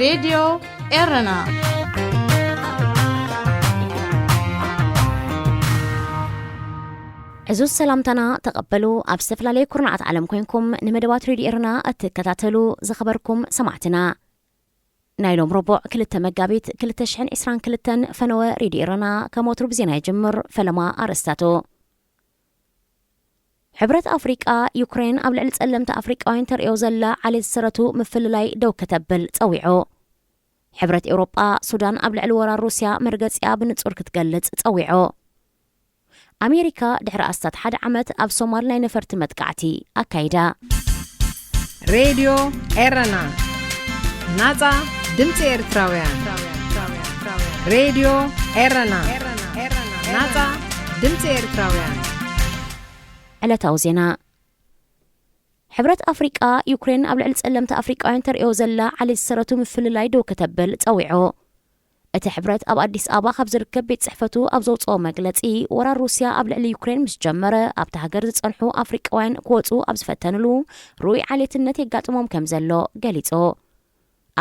ሬድዮ ኤረና። ዕዙዝ ሰላምታና ተቐበሉ። ኣብ ዝተፈላለየ ኩርናዓት ዓለም ኮይንኩም ንመደባት ሬድዮ ኤረና እትከታተሉ ዝኸበርኩም ሰማዕትና፣ ናይ ሎም ረቡዕ ክልተ መጋቢት ክልተ ሽሕን ዕስራን ክልተን ፈነወ ሬድዮ ኤረና ከም ወትሩ ብዜና ይጅምር። ፈለማ ኣርእስታቱ። ሕብረት ኣፍሪቃ፣ ዩክሬን ኣብ ልዕሊ ጸለምቲ ኣፍሪቃውያን ተርእዮ ዘላ ዓሌት ዝሰረቱ ምፍልላይ ደው ከተብል ጸዊዑ። ሕብረት ኤውሮጳ፣ ሱዳን ኣብ ልዕሊ ወራር ሩስያ መርገጺኣ ብንጹር ክትገልጽ ጸዊዑ። ኣሜሪካ ድሕሪ ኣስታት ሓደ ዓመት ኣብ ሶማል ናይ ነፈርቲ መጥቃዕቲ ኣካይዳ። ሬድዮ ኤረና፣ ናጻ ድምጺ ኤርትራውያን። ሬድዮ ኤረና፣ ናጻ ድምጺ ኤርትራውያን። ዕለታዊ ዜና። ሕብረት ኣፍሪቃ፣ ዩክሬን ኣብ ልዕሊ ጸለምቲ ኣፍሪቃውያን ተርእዮ ዘላ ዓሌት ዝሰረቱ ምፍልላይ ደው ከተብል ጸዊዑ። እቲ ሕብረት ኣብ ኣዲስ ኣበባ ካብ ዝርከብ ቤት ጽሕፈቱ ኣብ ዘውጽኦ መግለጺ፣ ወራር ሩስያ ኣብ ልዕሊ ዩክሬን ምስ ጀመረ፣ ኣብቲ ሃገር ዝጸንሑ ኣፍሪቃውያን ክወጹ ኣብ ዝፈተንሉ፣ ርኡይ ዓሌትነት የጋጥሞም ከም ዘሎ ገሊጹ።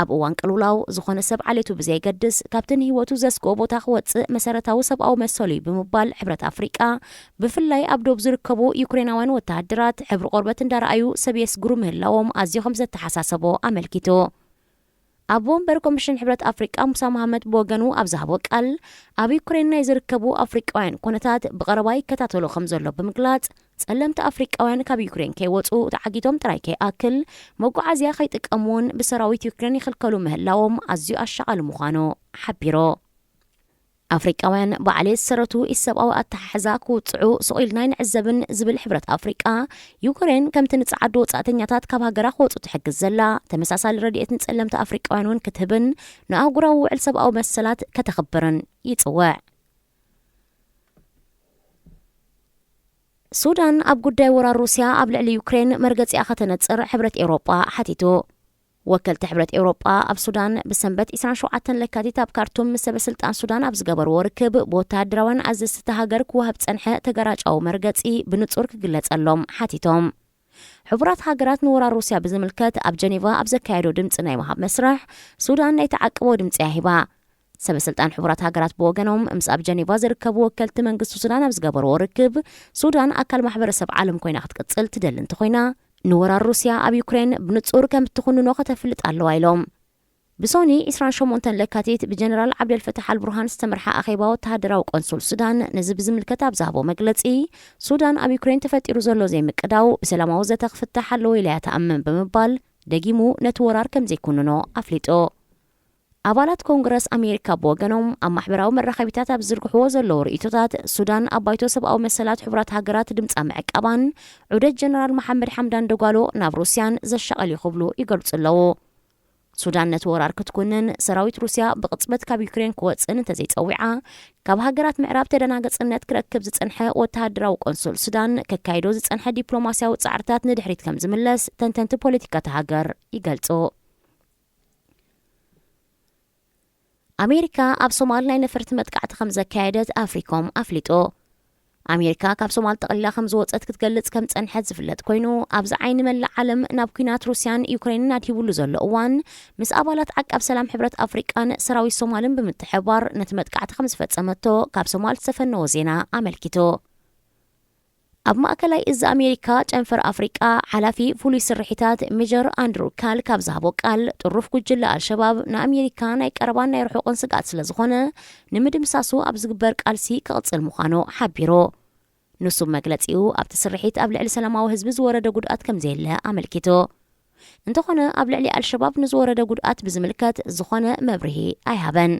ኣብ እዋን ቅልውላው፣ ዝኾነ ሰብ ዓሌቱ ብዘየገድስ፣ ካብቲ ንህይወቱ ዘስግኦ ቦታ ክወጽእ መሰረታዊ ሰብኣዊ መሰሉ እዩ ብምባል፣ ሕብረት ኣፍሪቃ፣ ብፍላይ ኣብ ዶብ ዝርከቡ ዩክሬናውያን ወተሃደራት ሕብሪ ቆርበት እንዳረኣዩ ሰብ የስግሩ ምህላዎም ኣዝዩ ከም ዘተሓሳሰቦ ኣመልኪቱ። ኣቦ ወንበር ኮሚሽን ሕብረት ኣፍሪቃ ሙሳ መሃመድ ብወገኑ ኣብ ዝሃቦ ቃል፣ ኣብ ዩክሬን ናይ ዝርከቡ ኣፍሪቃውያን ኩነታት ብቐረባ ይከታተሎ ከም ዘሎ ብምግላጽ፣ ጸለምቲ ኣፍሪቃውያን ካብ ዩክሬን ከይወጹ ተዓጊቶም ጥራይ ከይኣክል፣ መጓዓዝያ ከይጥቀሙ እውን ብሰራዊት ዩክሬን ይኽልከሉ ምህላዎም ኣዝዩ ኣሻቓሊ ምዃኑ ሓቢሩ። ኣፍሪቃውያን ብዓሌት ዝሰረቱ ኢሰብኣዊ ኣተሓሕዛ ክውጽዑ ስቕ ኢልና ኣይንዕዘብን ዝብል ሕብረት ኣፍሪቃ፣ ዩክሬን ከምቲ ንጸዓዱ ወጻእተኛታት ካብ ሃገራ ክወጹ ትሕግዝ ዘላ፣ ተመሳሳሊ ረድኤት ንጸለምቲ ኣፍሪቃውያን እውን ክትህብን ንኣህጉራዊ ውዕል ሰብኣዊ መሰላት ከተኽብርን ይጽውዕ። ሱዳን ኣብ ጉዳይ ወራር ሩስያ ኣብ ልዕሊ ዩክሬን መርገጺኣ ከተነጽር ሕብረት ኤውሮጳ ሓቲቱ። ወከልቲ ሕብረት ኤውሮጳ ኣብ ሱዳን ብሰንበት ዕስራን ሸውዓተን ለካቲት ኣብ ካርቱም ምስ ሰበ ስልጣን ሱዳን ኣብ ዝገበርዎ ርክብ፣ ብወተሃደራውያን ኣዘዝቲ እታ ሃገር ክወሃብ ጸንሐ ተገራጫዊ መርገጺ ብንጹር ክግለጸሎም ሓቲቶም። ሕቡራት ሃገራት ንወራር ሩስያ ብዝምልከት ኣብ ጀኔቫ ኣብ ዘካየዶ ድምጺ ናይ ምሃብ መስርሕ፣ ሱዳን ናይ ተዓቅቦ ድምጺ እያ ሂባ። ሰበ ስልጣን ሕቡራት ሃገራት ብወገኖም፣ ምስ ኣብ ጀኔቫ ዝርከቡ ወከልቲ መንግስቲ ሱዳን ኣብ ዝገበርዎ ርክብ፣ ሱዳን ኣካል ማሕበረሰብ ዓለም ኮይና ክትቅጽል ትደሊ እንተኾይና፣ ንወራር ሩስያ ኣብ ዩክሬን ብንጹር ከም እትኹንኖ ከተፍልጥ ኣለዋ ኢሎም። ብሶኒ ዕስራን ሸሞንተን ለካቲት ብጀነራል ዓብደልፈታሕ ኣልቡርሃን ዝተመርሓ ኣኼባ ወተሃደራዊ ቆንሱል ሱዳን ነዚ ብዝምልከት ኣብ ዝሃቦ መግለጺ፣ ሱዳን ኣብ ዩክሬን ተፈጢሩ ዘሎ ዘይምቅዳው ብሰላማዊ ዘተ ክፍታሕ ኣለዎ ኢላ እያ ትኣምን ብምባል፣ ደጊሙ ነቲ ወራር ከም ዘይኩንኖ ኣፍሊጡ። ኣባላት ኮንግረስ ኣሜሪካ ብወገኖም ኣብ ማሕበራዊ መራኸቢታት ኣብ ዝዝርግሕዎ ዘለዉ ርእይቶታት፣ ሱዳን ኣብ ባይቶ ሰብኣዊ መሰላት ሕቡራት ሃገራት ድምጻ ምዕቃባን ዑደት ጀነራል መሓመድ ሓምዳን ደጓሎ ናብ ሩስያን ዘሻቐል እዩ ክብሉ ይገልጹ ኣለዉ። ሱዳን ነቲ ወራር ክትኩንን ሰራዊት ሩስያ ብቕጽበት ካብ ዩክሬን ክወጽእን እንተዘይጸዊዓ፣ ካብ ሃገራት ምዕራብ ተደናገጽነት ክረክብ ዝጸንሐ ወተሃደራዊ ቆንሱል ሱዳን ከካይዶ ዝጸንሐ ዲፕሎማስያዊ ጻዕርታት ንድሕሪት ከም ዝምለስ ተንተንቲ ፖለቲካ እታ ሃገር ይገልጹ። ኣሜሪካ ኣብ ሶማል ናይ ነፈርቲ መጥቃዕቲ ከም ዘካየደት ኣፍሪኮም ኣፍሊጡ። ኣሜሪካ ካብ ሶማል ጠቕሊላ ከም ዝወጸት ክትገልጽ ከም ጸንሐት ዝፍለጥ ኮይኑ፣ ኣብዚ ዓይኒ መላእ ዓለም ናብ ኲናት ሩስያን ዩክሬንን ኣድሂቡሉ ዘሎ እዋን፣ ምስ ኣባላት ዓቃብ ሰላም ሕብረት ኣፍሪቃን ሰራዊት ሶማልን ብምትሕብባር ነቲ መጥቃዕቲ ከም ዝፈጸመቶ ካብ ሶማል ዝተፈነወ ዜና ኣመልኪቱ። ኣብ ማእከላይ እዚ ኣሜሪካ ጨንፈር ኣፍሪቃ ሓላፊ ፍሉይ ስርሒታት ሜጀር ኣንድሩ ካል ካብ ዝሃቦ ቃል፣ ጥሩፍ ጉጅለ ኣልሸባብ ንኣሜሪካ ናይ ቀረባን ናይ ርሑቕን ስግኣት ስለ ዝኾነ፣ ንምድምሳሱ ኣብ ዝግበር ቃልሲ ክቕጽል ምዃኑ ሓቢሩ። ንሱ መግለጺኡ፣ ኣብቲ ስርሒት ኣብ ልዕሊ ሰላማዊ ህዝቢ ዝወረደ ጉድኣት ከም ዘየለ ኣመልኪቱ። እንተኾነ፣ ኣብ ልዕሊ ኣልሸባብ ንዝወረደ ጉድኣት ብዝምልከት ዝኾነ መብርሂ ኣይሃበን።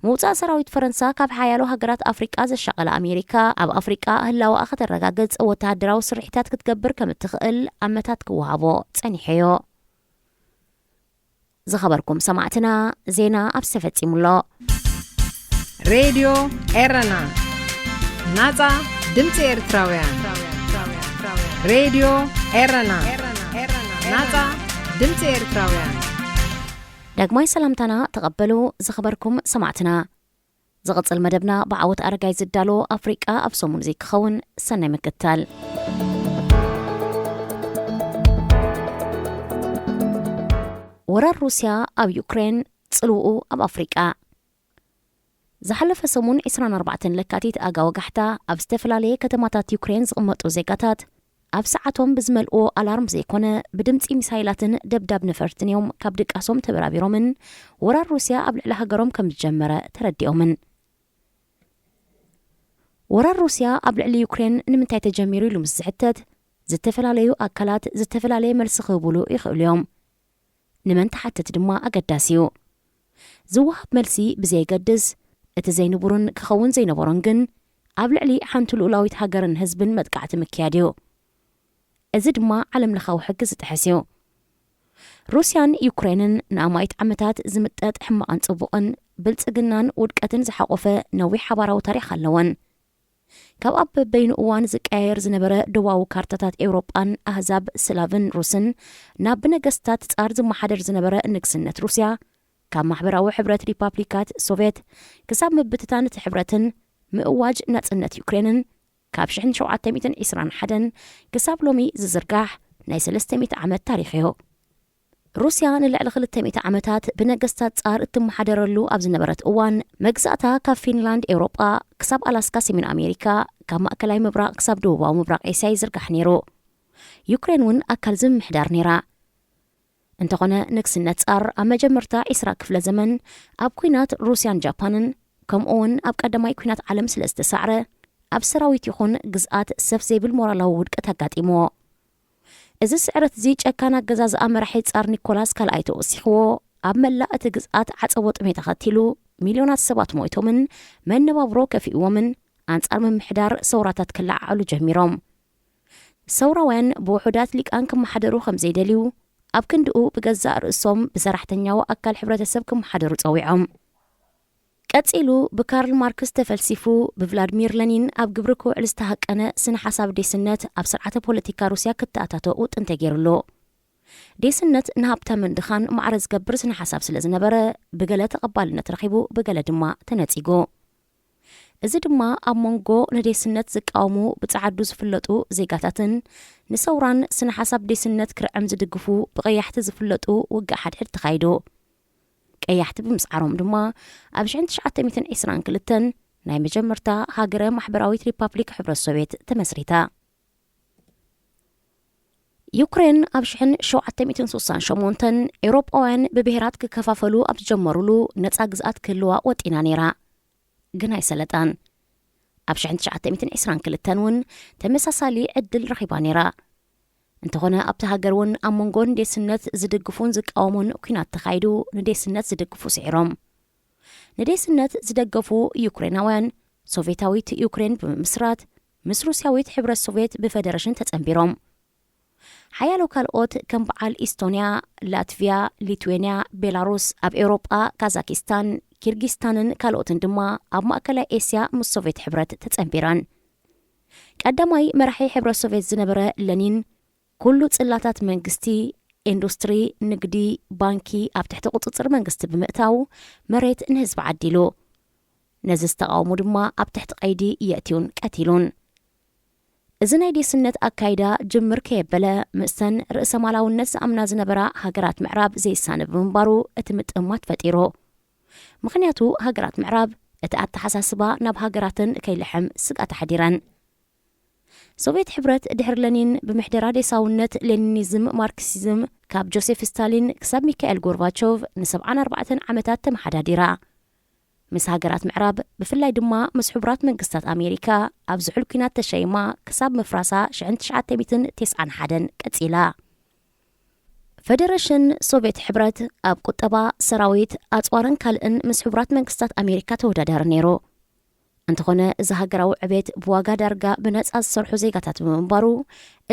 ምውጻእ ሰራዊት ፈረንሳ ካብ ሓያሎ ሃገራት ኣፍሪቃ ዘሻቐለ ኣሜሪካ፣ ኣብ ኣፍሪቃ ህላወኣ ከተረጋግጽ ወተሃደራዊ ስርሒታት ክትገብር ከም እትኽእል ኣመታት ክወሃቦ ጸኒሑዮ። ዝኸበርኩም ሰማዕትና፣ ዜና ኣብ ተፈጺሙ ኣሎ። ሬድዮ ኤረና፣ ናጻ ድምጺ ኤርትራውያን። ሬድዮ ኤረና፣ ናጻ ድምጺ ኤርትራውያን። ዳግማይ ሰላምታና ተቐበሉ ዝኸበርኩም ሰማዕትና። ዝቕጽል መደብና ብዓወት ኣረጋይ ዝዳሎ ኣፍሪቃ ኣብ ሰሙን እዚ ክኸውን፣ ሰናይ ምክትታል። ወራር ሩስያ ኣብ ዩክሬን፣ ጽልውኡ ኣብ ኣፍሪቃ። ዝሓለፈ ሰሙን ዕስራን ኣርባዕተን ለካቲት ኣጋ ወጋሕታ ኣብ ዝተፈላለየ ከተማታት ዩክሬን ዝቕመጡ ዜጋታት ኣብ ሰዓቶም ብዝመልእዎ ኣላርም ዘይኮነ፣ ብድምጺ ሚሳይላትን ደብዳብ ነፈርትን እዮም ካብ ድቃሶም ተበራቢሮምን ወራር ሩስያ ኣብ ልዕሊ ሃገሮም ከም ዝጀመረ ተረዲኦምን። ወራር ሩስያ ኣብ ልዕሊ ዩክሬን ንምንታይ ተጀሚሩ ኢሉ ምስ ዝሕተት፣ ዝተፈላለዩ ኣካላት ዝተፈላለየ መልሲ ክህቡሉ ይኽእሉ እዮም። ንመን ትሓትት ድማ ኣገዳሲ እዩ። ዝወሃብ መልሲ ብዘየገድስ፣ እቲ ዘይንቡርን ክኸውን ዘይነበሮን ግን ኣብ ልዕሊ ሓንቲ ልኡላዊት ሃገርን ህዝብን መጥቃዕቲ ምክያድ እዩ። እዚ ድማ ዓለም ለኻዊ ሕጊ ዝጥሕስ እዩ። ሩስያን ዩክሬንን ንኣማኢት ዓመታት ዝምጠጥ ሕማቕን ጽቡቕን፣ ብልጽግናን ውድቀትን ዝሓቖፈ ነዊሕ ሓባራዊ ታሪኽ ኣለወን። ካብ ኣብ በበይኑ እዋን ዝቀያየር ዝነበረ ዶባዊ ካርታታት ኤውሮጳን ኣህዛብ ስላቭን ሩስን፣ ናብ ብነገስታት ጻር ዝመሓደር ዝነበረ ንግስነት ሩስያ፣ ካብ ማሕበራዊ ሕብረት ሪፓብሊካት ሶቭየት ክሳብ ምብትታን እቲ ሕብረትን ምእዋጅ ናጽነት ዩክሬንን፣ ካብ ሽሕን ሸውዓተ ሚእትን ዕስራን ሓደን ክሳብ ሎሚ ዝዝርጋሕ ናይ ሰለስተ ሚእቲ ዓመት ታሪኽ እዩ። ሩስያ ንልዕሊ ክልተ ሚእቲ ዓመታት ብነገስታት ጻር እትመሓደረሉ ኣብ ዝነበረት እዋን፣ መግዛእታ ካብ ፊንላንድ ኤውሮጳ ክሳብ ኣላስካ ሰሜን ኣሜሪካ፣ ካብ ማእከላይ ምብራቕ ክሳብ ደቡባዊ ምብራቕ ኤስያ ይዝርጋሕ ነይሩ። ዩክሬን እውን ኣካል እዚ ምምሕዳር ነይራ። እንተኾነ፣ ንግስነት ጻር ኣብ መጀመርታ ዕስራ ክፍለ ዘመን ኣብ ኲናት ሩስያን ጃፓንን፣ ከምኡ እውን ኣብ ቀዳማይ ኲናት ዓለም ስለ ዝተሳዕረ፣ ኣብ ሰራዊት ይኹን ግዝኣት ሰፍ ዘይብል ሞራላዊ ውድቀት ኣጋጢምዎ። እዚ ስዕረት እዚ ጨካን ኣገዛዝኣ መራሒ ጻር ኒኮላስ ካልኣይ ተወሲኽዎ፣ ኣብ መላእ እቲ ግዝኣት ዓጸቦ ጥሜት ኣኸቲሉ፣ ሚልዮናት ሰባት ሞይቶምን መነባብሮ ከፊእዎምን፣ ኣንጻር ምምሕዳር ሰውራታት ክለዓዓሉ ጀሚሮም። ሰውራውያን ብውሑዳት ሊቃን ክመሓደሩ ከም ዘይደልዩ፣ ኣብ ክንድኡ ብገዛእ ርእሶም ብሰራሕተኛዊ ኣካል ሕብረተሰብ ክመሓደሩ ጸዊዖም። ቀጺሉ ብካርል ማርክስ ተፈልሲፉ፣ ብቭላድሚር ለኒን ኣብ ግብሪ ክውዕል ዝተሃቀነ ስነ ሓሳብ ዴስነት ኣብ ስርዓተ ፖለቲካ ሩስያ ክተኣታቶ ውጥን ተገይሩሉ። ዴስነት ንሃብታምን ድኻን ማዕረ ዝገብር ስነ ሓሳብ ስለ ዝነበረ፣ ብገለ ተቐባልነት ረኺቡ፣ ብገለ ድማ ተነጺጉ። እዚ ድማ ኣብ መንጎ ንዴስነት ዝቃወሙ ብጸዓዱ ዝፍለጡ ዜጋታትን ንሰውራን ስነ ሓሳብ ዴስነት ክርዕም ዝድግፉ ብቐያሕቲ ዝፍለጡ ውግእ ሓድሕድ ተኻይዱ። ቀያሕቲ ብምስዓሮም ድማ ኣብ ሽሕን ትሽዓተ ሚእትን ዕስራን ክልተን ናይ መጀመርታ ሃገረ ማሕበራዊት ሪፓብሊክ ሕብረት ሶቭየት ተመስሪታ። ዩክሬን ኣብ ሽሕን ሸውዓተ ሚእትን ስሳን ሸሞንተን ኤውሮጳውያን ብብሄራት ክከፋፈሉ ኣብ ዝጀመሩሉ ነጻ ግዝኣት ክህልዋ ወጢና ነይራ፣ ግን ኣይሰለጣን። ኣብ ሽሕን ትሽዓተ ሚእትን ዕስራን ክልተን እውን ተመሳሳሊ ዕድል ረኺባ ነይራ። እንተኾነ ኣብቲ ሃገር እውን ኣብ መንጎ ንዴስነት ዝድግፉን ዝቃወሙን ኲናት ተኻይዱ፣ ንዴስነት ዝድግፉ ስዒሮም። ንዴስነት ዝደገፉ ዩክሬናውያን ሶቭየታዊት ዩክሬን ብምምስራት፣ ምስ ሩስያዊት ሕብረት ሶቭየት ብፈደረሽን ተጸንቢሮም። ሓያሎ ካልኦት ከም በዓል ኢስቶንያ፣ ላትቪያ፣ ሊትዌንያ፣ ቤላሩስ፣ ኣብ ኤውሮጳ ካዛኪስታን፣ ኪርጊስታንን ካልኦትን ድማ ኣብ ማእከላይ ኤስያ ምስ ሶቭየት ሕብረት ተጸንቢረን። ቀዳማይ መራሒ ሕብረት ሶቭየት ዝነበረ ለኒን፣ ኩሉ ጽላታት መንግስቲ፣ ኢንዱስትሪ፣ ንግዲ፣ ባንኪ ኣብ ትሕቲ ቁጽጽር መንግስቲ ብምእታው፣ መሬት ንህዝቢ ዓዲሉ። ነዚ ዝተቓወሙ ድማ ኣብ ትሕቲ ቀይዲ የእትዩን ቀቲሉን። እዚ ናይ ዴስነት ኣካይዳ ጅምር ከየበለ፣ ምእስተን ርእሰ ማላውነት ዝኣምና ዝነበራ ሃገራት ምዕራብ ዘይሳነ ብምንባሩ፣ እቲ ምጥማት ፈጢሩ። ምኽንያቱ፣ ሃገራት ምዕራብ እቲ ኣተሓሳስባ ናብ ሃገራተን ከይልሕም ስግኣት ኣሕዲረን። ሶቭየት ሕብረት ድሕሪ ለኒን ብምሕደራ ዴሳውነት ሌኒኒዝም ማርክሲዝም ካብ ጆሴፍ ስታሊን ክሳብ ሚካኤል ጎርባቾቭ ንሰብዓን ኣርባዕተን ዓመታት ተመሓዳዲራ። ምስ ሃገራት ምዕራብ ብፍላይ ድማ ምስ ሕቡራት መንግስታት ኣሜሪካ ኣብ ዝሑል ኲናት ተሸይማ ክሳብ ምፍራሳ ሽሕን ትሽዓተ ሚእትን ተስዓን ሓደን ቀጺላ። ፈደረሽን ሶቭየት ሕብረት ኣብ ቁጠባ፣ ሰራዊት፣ ኣጽዋርን ካልእን ምስ ሕቡራት መንግስታት ኣሜሪካ ተወዳዳሪ ነይሩ። እንተኾነ፣ እዚ ሃገራዊ ዕቤት ብዋጋ ዳርጋ ብነጻ ዝሰርሑ ዜጋታት ብምንባሩ፣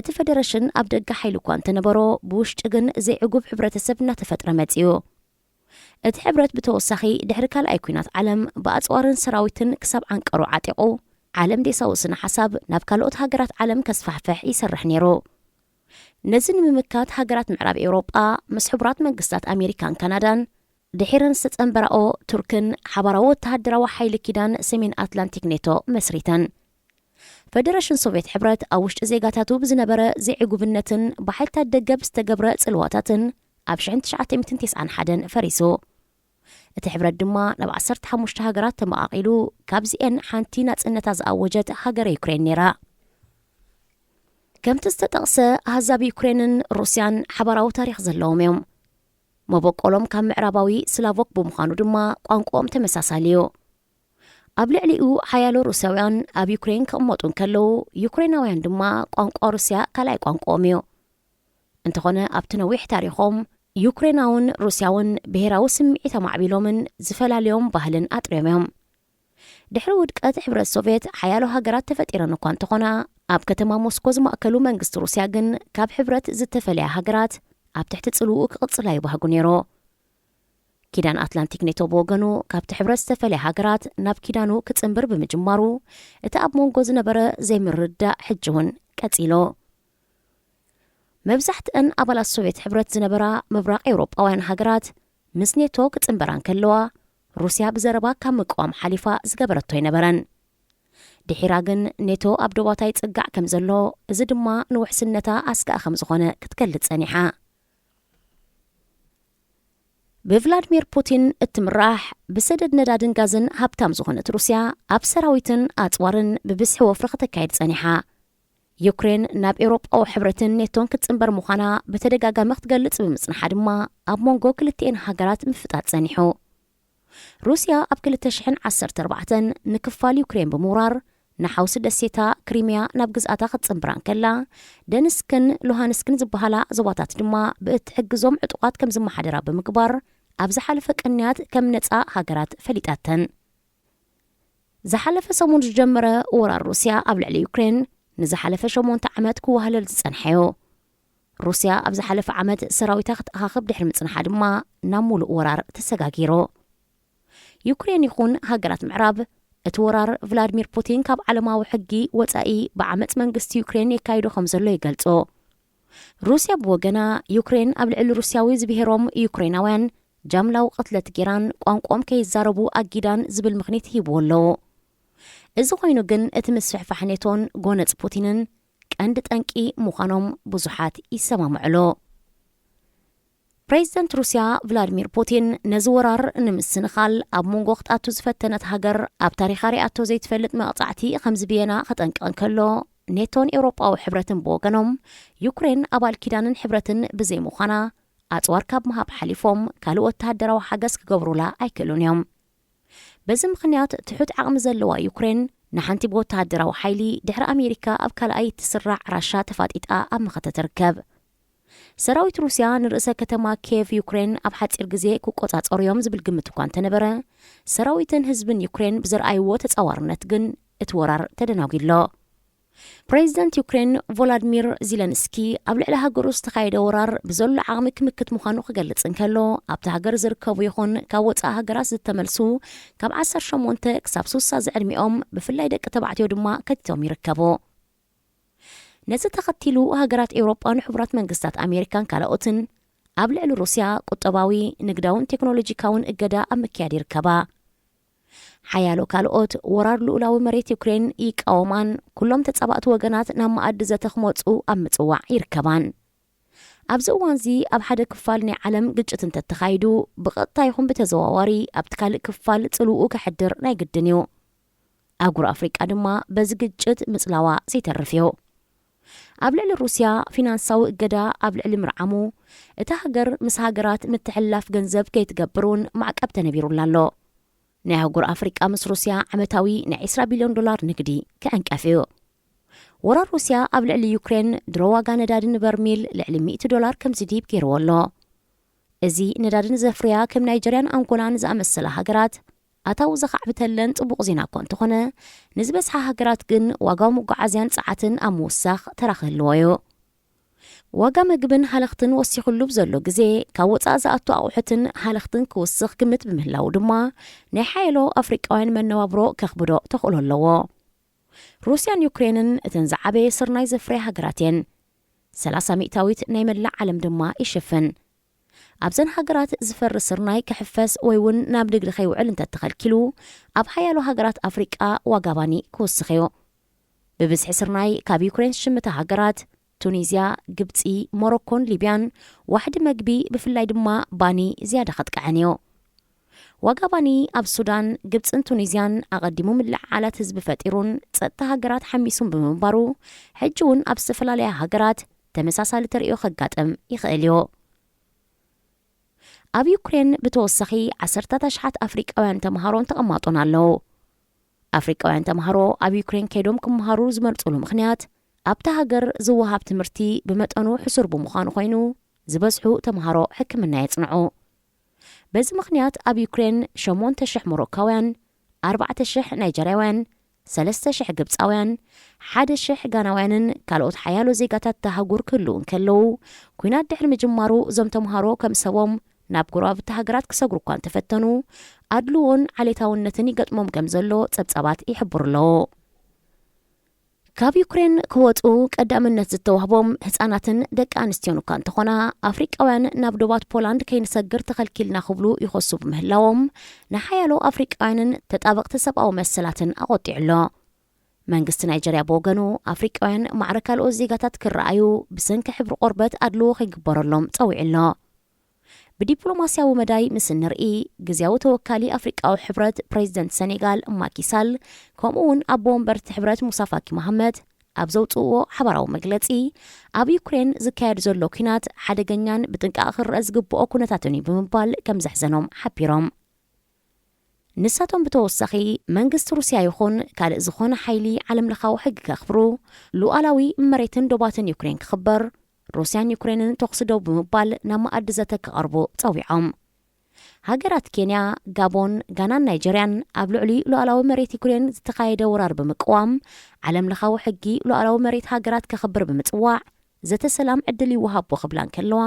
እቲ ፈደረሽን ኣብ ደገ ሓይሊ እኳ እንተነበሮ፣ ብውሽጢ ግን ዘይዕጉብ ሕብረተሰብ እናተፈጥረ መጺኡ። እቲ ሕብረት ብተወሳኺ ድሕሪ ካልኣይ ኲናት ዓለም ብኣጽዋርን ሰራዊትን ክሳብ ዓንቀሩ ዓጢቑ፣ ዓለም ዴሳዊ ስነ ሓሳብ ናብ ካልኦት ሃገራት ዓለም ከስፋሕፍሕ ይሰርሕ ነይሩ። ነዚ ንምምካት ሃገራት ምዕራብ ኤውሮጳ ምስ ሕቡራት መንግስታት ኣሜሪካን ካናዳን ድሒረን ዝተጸንበራኦ ቱርክን ሓባራዊ ወተሃደራዊ ሓይሊ ኪዳን ሰሜን ኣትላንቲክ ኔቶ መስሪተን። ፈደረሽን ሶቭየት ሕብረት ኣብ ውሽጢ ዜጋታቱ ብዝነበረ ዘይዕጉብነትን ብሓይልታት ደገ ብዝተገብረ ጽልዋታትን ኣብ ሽሕን ትሽዓተ ሚእትን ተስዓን ሓደን ፈሪሱ። እቲ ሕብረት ድማ ናብ ዓሰርተ ሓሙሽተ ሃገራት ተመቓቒሉ፣ ካብዚኤን ሓንቲ ናጽነታ ዝኣወጀት ሃገረ ዩክሬን ነይራ። ከምቲ ዝተጠቕሰ፣ ኣህዛብ ዩክሬንን ሩስያን ሓባራዊ ታሪኽ ዘለዎም እዮም። መበቆሎም ካብ ምዕራባዊ ስላቮክ ብምዃኑ ድማ ቋንቋኦም ተመሳሳሊ እዩ። ኣብ ልዕሊኡ ሓያሎ ሩስያውያን ኣብ ዩክሬን ክቕመጡ እንከለዉ፣ ዩክሬናውያን ድማ ቋንቋ ሩስያ ካልኣይ ቋንቋኦም እዩ። እንተኾነ ኣብቲ ነዊሕ ታሪኾም ዩክሬናውን ሩስያውን ብሄራዊ ስምዒት ኣማዕቢሎምን ዝፈላልዮም ባህልን ኣጥርዮም እዮም። ድሕሪ ውድቀት ሕብረት ሶቭየት ሓያሎ ሃገራት ተፈጢረን እኳ እንተኾና፣ ኣብ ከተማ ሞስኮ ዝማእከሉ መንግስቲ ሩስያ ግን ካብ ሕብረት ዝተፈለያ ሃገራት ኣብ ትሕቲ ጽልውኡ ክቕጽላ ይባህጉ ነይሩ። ኪዳን ኣትላንቲክ ኔቶ ብወገኑ ካብቲ ሕብረት ዝተፈለያ ሃገራት ናብ ኪዳኑ ክጽንብር ብምጅማሩ፣ እቲ ኣብ መንጎ ዝነበረ ዘይምርድዳእ ሕጂ እውን ቀጺሉ። መብዛሕትአን ኣባላት ሶቭየት ሕብረት ዝነበራ ምብራቕ ኤውሮጳውያን ሃገራት ምስ ኔቶ ክጽንበራ እንከለዋ፣ ሩስያ ብዘረባ ካብ ምቅዋም ሓሊፋ ዝገበረቶ ኣይነበረን። ድሒራ ግን ኔቶ ኣብ ዶባታ ይጽጋዕ ከም ዘሎ፣ እዚ ድማ ንውሕስነታ ኣስጋኢ ከም ዝኾነ ክትገልጽ ጸኒሓ። ብቭላድሚር ፑቲን እትምራሕ ብሰደድ ነዳድን ጋዝን ሃብታም ዝኾነት ሩስያ ኣብ ሰራዊትን ኣጽዋርን ብብዝሒ ወፍሪ ከተካይድ ጸኒሓ። ዩክሬን ናብ ኤውሮጳዊ ሕብረትን ኔቶን ክትጽንበር ምዃና ብተደጋጋሚ ክትገልጽ ብምጽንሓ ድማ ኣብ መንጎ ክልቲኤን ሃገራት ምፍጣጥ ጸኒሑ። ሩስያ ኣብ ክልተ ሽሕን ዓሰርተ ኣርባዕተን ንክፋል ዩክሬን ብምውራር ንሓውሲ ደሴታ ክሪሚያ ናብ ግዝኣታ ክትጽንብራ እንከላ፣ ደንስክን ሉሃንስክን ዝበሃላ ዞባታት ድማ ብእትሕግዞም ዕጡቓት ከም ዝመሓደራ ብምግባር ኣብ ዝሓለፈ ቅንያት ከም ነጻ ሃገራት ፈሊጣተን። ዝሓለፈ ሰሙን ዝጀመረ ወራር ሩስያ ኣብ ልዕሊ ዩክሬን ንዝሓለፈ ሸሞንተ ዓመት ክወሃለል ዝጸንሐ እዩ። ሩስያ ኣብ ዝሓለፈ ዓመት ሰራዊታ ክትኣኻኽብ ድሕሪ ምጽንሓ ድማ ናብ ሙሉእ ወራር ተሰጋጊሩ። ዩክሬን ይኹን ሃገራት ምዕራብ እቲ ወራር ቭላድሚር ፑቲን ካብ ዓለማዊ ሕጊ ወጻኢ ብዓመጽ መንግስቲ ዩክሬን የካይዶ ከም ዘሎ ይገልጹ። ሩስያ ብወገና ዩክሬን ኣብ ልዕሊ ሩስያዊ ዝብሄሮም ዩክሬናውያን ጃምላዊ ቅትለት ጌራን ቋንቋኦም ከይዛረቡ ኣጊዳን ዝብል ምኽኒት ሂብዎ ኣለዉ። እዚ ኮይኑ ግን እቲ ምስፍሕፋሕ ኔቶን ጎነጽ ፑቲንን ቀንዲ ጠንቂ ምዃኖም ብዙሓት ይሰማምዕሉ። ፕሬዚደንት ሩስያ ቭላድሚር ፑቲን ነዚ ወራር ንምስንኻል ኣብ መንጎ ክትኣቱ ዝፈተነት ሃገር ኣብ ታሪኻ ሪኣቶ ዘይትፈልጥ መቕጻዕቲ ከም ዝብየና ከጠንቅቕ እንከሎ፣ ኔቶን ኤውሮጳዊ ሕብረትን ብወገኖም ዩክሬን ኣባል ኪዳንን ሕብረትን ብዘይምዃና ኣጽዋር ካብ ምሃብ ሓሊፎም ካልእ ወተሃደራዊ ሓገዝ ክገብሩላ ኣይክእሉን እዮም። በዚ ምኽንያት ትሑት ዓቕሚ ዘለዋ ዩክሬን ንሓንቲ ብወተሃደራዊ ሓይሊ ድሕሪ ኣሜሪካ ኣብ ካልኣይ እትስራዕ ራሻ ተፋጢጣ ኣብ መኸተ ትርከብ። ሰራዊት ሩስያ ንርእሰ ከተማ ኪየቭ ዩክሬን ኣብ ሓጺር ግዜ ክቆጻጸሩ እዮም ዝብል ግምት እኳ እንተነበረ፣ ሰራዊትን ህዝብን ዩክሬን ብዘርኣይዎ ተጻዋርነት ግን እቲ ወራር ተደናጒሎ። ፕሬዚደንት ዩክሬን ቮላድሚር ዚለንስኪ ኣብ ልዕሊ ሃገሩ ዝተኻየደ ወራር ብዘሎ ዓቕሚ ክምክት ምዃኑ ክገልጽ እንከሎ፣ ኣብቲ ሃገር ዝርከቡ ይኹን ካብ ወጻኢ ሃገራት ዝተመልሱ ካብ ዓሰርተ ሸሞንተ ክሳብ ስሳ ዝዕድሚኦም ብፍላይ ደቂ ተባዕትዮ ድማ ከቲቶም ይርከቡ። ነዚ ተኸቲሉ ሃገራት ኤውሮጳን ሕቡራት መንግስታት ኣሜሪካን ካልኦትን ኣብ ልዕሊ ሩስያ ቁጠባዊ፣ ንግዳውን ቴክኖሎጂካውን እገዳ ኣብ ምክያድ ይርከባ። ሓያሎ ካልኦት ወራር ልኡላዊ መሬት ዩክሬን ይቃወማን ኩሎም ተጻባእቲ ወገናት ናብ መኣዲ ዘተ ክመጹ ኣብ ምጽዋዕ ይርከባን። ኣብዚ እዋንዚ ኣብ ሓደ ክፋል ናይ ዓለም ግጭት እንተተኻይዱ፣ ብቐጥታ ይኹን ብተዘዋዋሪ ኣብቲ ካልእ ክፋል ጽልውኡ ከሕድር ናይ ግድን እዩ። ኣህጉር ኣፍሪቃ ድማ በዚ ግጭት ምጽላዋ ዘይተርፍ እዩ። ኣብ ልዕሊ ሩስያ ፊናንሳዊ እገዳ ኣብ ልዕሊ ምርዓሙ፣ እታ ሃገር ምስ ሃገራት ምትሕልላፍ ገንዘብ ከይትገብር እውን ማዕቀብ ተነቢሩላ ኣሎ። ናይ ኣህጉር ኣፍሪቃ ምስ ሩስያ ዓመታዊ ናይ ዕስራ ቢልዮን ዶላር ንግዲ ክዕንቀፍ እዩ። ወራር ሩስያ ኣብ ልዕሊ ዩክሬን ድሮ ዋጋ ነዳዲ ንበርሚል ልዕሊ ሚእቲ ዶላር ከም ዝድይብ ገይርዎ ኣሎ። እዚ ነዳዲ ንዘፍርያ ከም ናይጀርያን ኣንጎላን ዝኣመሰላ ሃገራት ኣታዊ ዘኻዕብተለን ጽቡቕ ዜና እኳ እንተኾነ፣ ንዝበዝሓ ሃገራት ግን ዋጋ መጓዓዝያን ጸዓትን ኣብ ምውሳኽ ተራ ክህልዎ እዩ። ዋጋ መግብን ሃለኽትን ወሲኹሉ ብዘሎ ግዜ፣ ካብ ወጻኢ ዝኣቱ ኣቑሑትን ሃለኽትን ክውስኽ ግምት ብምህላዉ ድማ፣ ናይ ሓያሎ ኣፍሪቃውያን መነባብሮ ከኽብዶ ተኽእሎ ኣለዎ። ሩስያን ዩክሬንን እተን ዝዓበየ ስርናይ ዘፍርያ ሃገራት እየን። ሰላሳ ሚእታዊት ናይ መላእ ዓለም ድማ ይሽፍን። ኣብዘን ሃገራት ዝፈሪ ስርናይ ክሕፈስ ወይ እውን ናብ ንግዲ ከይውዕል እንተተኸልኪሉ፣ ኣብ ሓያሎ ሃገራት ኣፍሪቃ ዋጋ ባኒ ክውስኽ እዩ። ብብዝሒ ስርናይ ካብ ዩክሬን ዝሽምታ ሃገራት፣ ቱኒዝያ፣ ግብጺ፣ ሞሮኮን ሊብያን ዋሕዲ መግቢ፣ ብፍላይ ድማ ባኒ ዝያዳ ከጥቅዐን እዩ። ዋጋ ባኒ ኣብ ሱዳን፣ ግብጽን ቱኒዝያን ኣቐዲሙ ምልዕዓላት ህዝቢ ፈጢሩን ጸጥታ ሃገራት ሓሚሱን ብምንባሩ፣ ሕጂ እውን ኣብ ዝተፈላለያ ሃገራት ተመሳሳሊ ተርእዮ ከጋጥም ይኽእል እዩ። ኣብ ዩክሬን ብተወሳኺ ዓሰርታት ኣሽሓት ኣፍሪቃውያን ተምሃሮን ተቐማጦን ኣለዉ። ኣፍሪቃውያን ተምሃሮ ኣብ ዩክሬን ከይዶም ክምሃሩ ዝመርጹሉ ምኽንያት፣ ኣብታ ሃገር ዝወሃብ ትምህርቲ ብመጠኑ ሕሱር ብምዃኑ ኮይኑ፣ ዝበዝሑ ተምሃሮ ሕክምና የጽንዑ። በዚ ምኽንያት ኣብ ዩክሬን ሸሞንተ ሽሕ ሞሮካውያን፣ ኣርባዕተ ሽሕ ናይጀርያውያን፣ ሰለስተ ሽሕ ግብጻውያን፣ ሓደ ሽሕ ጋናውያንን ካልኦት ሓያሎ ዜጋታት እታ ኣህጉር ክህልዉ እንከለዉ፣ ኲናት ድሕሪ ምጅማሩ እዞም ተምሃሮ ከም ሰቦም ናብ ጎረባብቲ ሃገራት ክሰግሩ እኳ እንተፈተኑ፣ ኣድልዎን ዓሌታውነትን ይገጥሞም ከም ዘሎ ጸብጻባት ይሕብሩ ኣለዉ። ካብ ዩክሬን ክወጹ ቀዳምነት ዝተዋህቦም ህጻናትን ደቂ ኣንስትዮን እኳ እንተኾና፣ ኣፍሪቃውያን ናብ ዶባት ፖላንድ ከይንሰግር ተኸልኪልና ክብሉ ይኸሱ ብምህላዎም፣ ንሓያሎ ኣፍሪቃውያንን ተጣበቕቲ ሰብኣዊ መሰላትን ኣቖጢዑ ኣሎ። መንግስቲ ናይጀርያ ብወገኑ፣ ኣፍሪቃውያን ማዕረ ካልኦት ዜጋታት ክረኣዩ ብሰንኪ ሕብሪ ቆርበት ኣድልዎ ከይግበረሎም ጸዊዑ ኣሎ። ብዲፕሎማስያዊ መዳይ ምስ እንርኢ፣ ግዝያዊ ተወካሊ ኣፍሪቃዊ ሕብረት ፕሬዚደንት ሰኔጋል ማኪ ሳል፣ ከምኡ እውን ኣቦ ወንበርቲ ሕብረት ሙሳ ፋኪ መሃመት ኣብ ዘውፅእዎ ሓባራዊ መግለፂ፣ ኣብ ዩክሬን ዝካየድ ዘሎ ኲናት ሓደገኛን ብጥንቃቐ ክረአ ዝግብኦ ኩነታትን እዩ ብምባል ከም ዘሕዘኖም ሓቢሮም። ንሳቶም ብተወሳኺ፣ መንግስቲ ሩስያ ይኹን ካልእ ዝኾነ ሓይሊ ዓለምለኻዊ ሕጊ ከኽብሩ፣ ሉዓላዊ መሬትን ዶባትን ዩክሬን ክኽበር፣ ሩስያን ዩክሬንን ተኹሲ ደው ብምባል ናብ መኣዲ ዘተ ክቐርቡ ጸዊዖም። ሃገራት ኬንያ፣ ጋቦን፣ ጋናን ናይጀርያን ኣብ ልዕሊ ሉዓላዊ መሬት ዩክሬን ዝተኻየደ ወራር ብምቅዋም፣ ዓለምለኻዊ ሕጊ ሉዓላዊ መሬት ሃገራት ከኽብር ብምጽዋዕ፣ ዘተ ሰላም ዕድል ይወሃቦ ክብላ እንከለዋ፣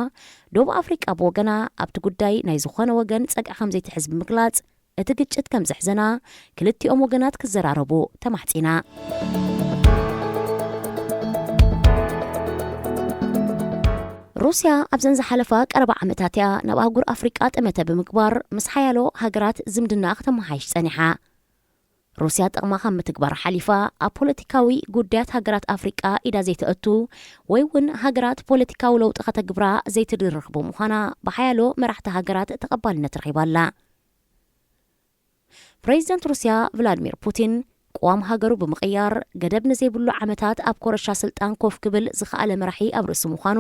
ደቡብ ኣፍሪቃ ብወገና ኣብቲ ጉዳይ ናይ ዝኾነ ወገን ጸግዒ ከም ዘይትሕዝ ብምግላጽ፣ እቲ ግጭት ከም ዘሕዘና ክልቲኦም ወገናት ክዘራረቡ ተማሕጺና። ሩስያ ኣብዘን ዝሓለፋ ቀረባ ዓመታት እያ ናብ ኣህጉር ኣፍሪቃ ጠመተ ብምግባር ምስ ሓያሎ ሃገራት ዝምድና ክተመሓይሽ ጸኒሓ። ሩስያ ጥቕማ ካብ ምትግባር ሓሊፋ ኣብ ፖለቲካዊ ጉዳያት ሃገራት ኣፍሪቃ ኢዳ ዘይተእቱ ወይ እውን ሃገራት ፖለቲካዊ ለውጢ ከተግብራ ዘይትድርኽ ብምዃና ብሓያሎ መራሕቲ ሃገራት ተቐባልነት ረኺባ ኣላ። ፕሬዚደንት ሩስያ ቭላድሚር ፑቲን ቅዋም ሃገሩ ብምቕያር ገደብ ንዘይብሉ ዓመታት ኣብ ኮረሻ ስልጣን ኮፍ ክብል ዝኸኣለ መራሒ ኣብ ርእሲ ምዃኑ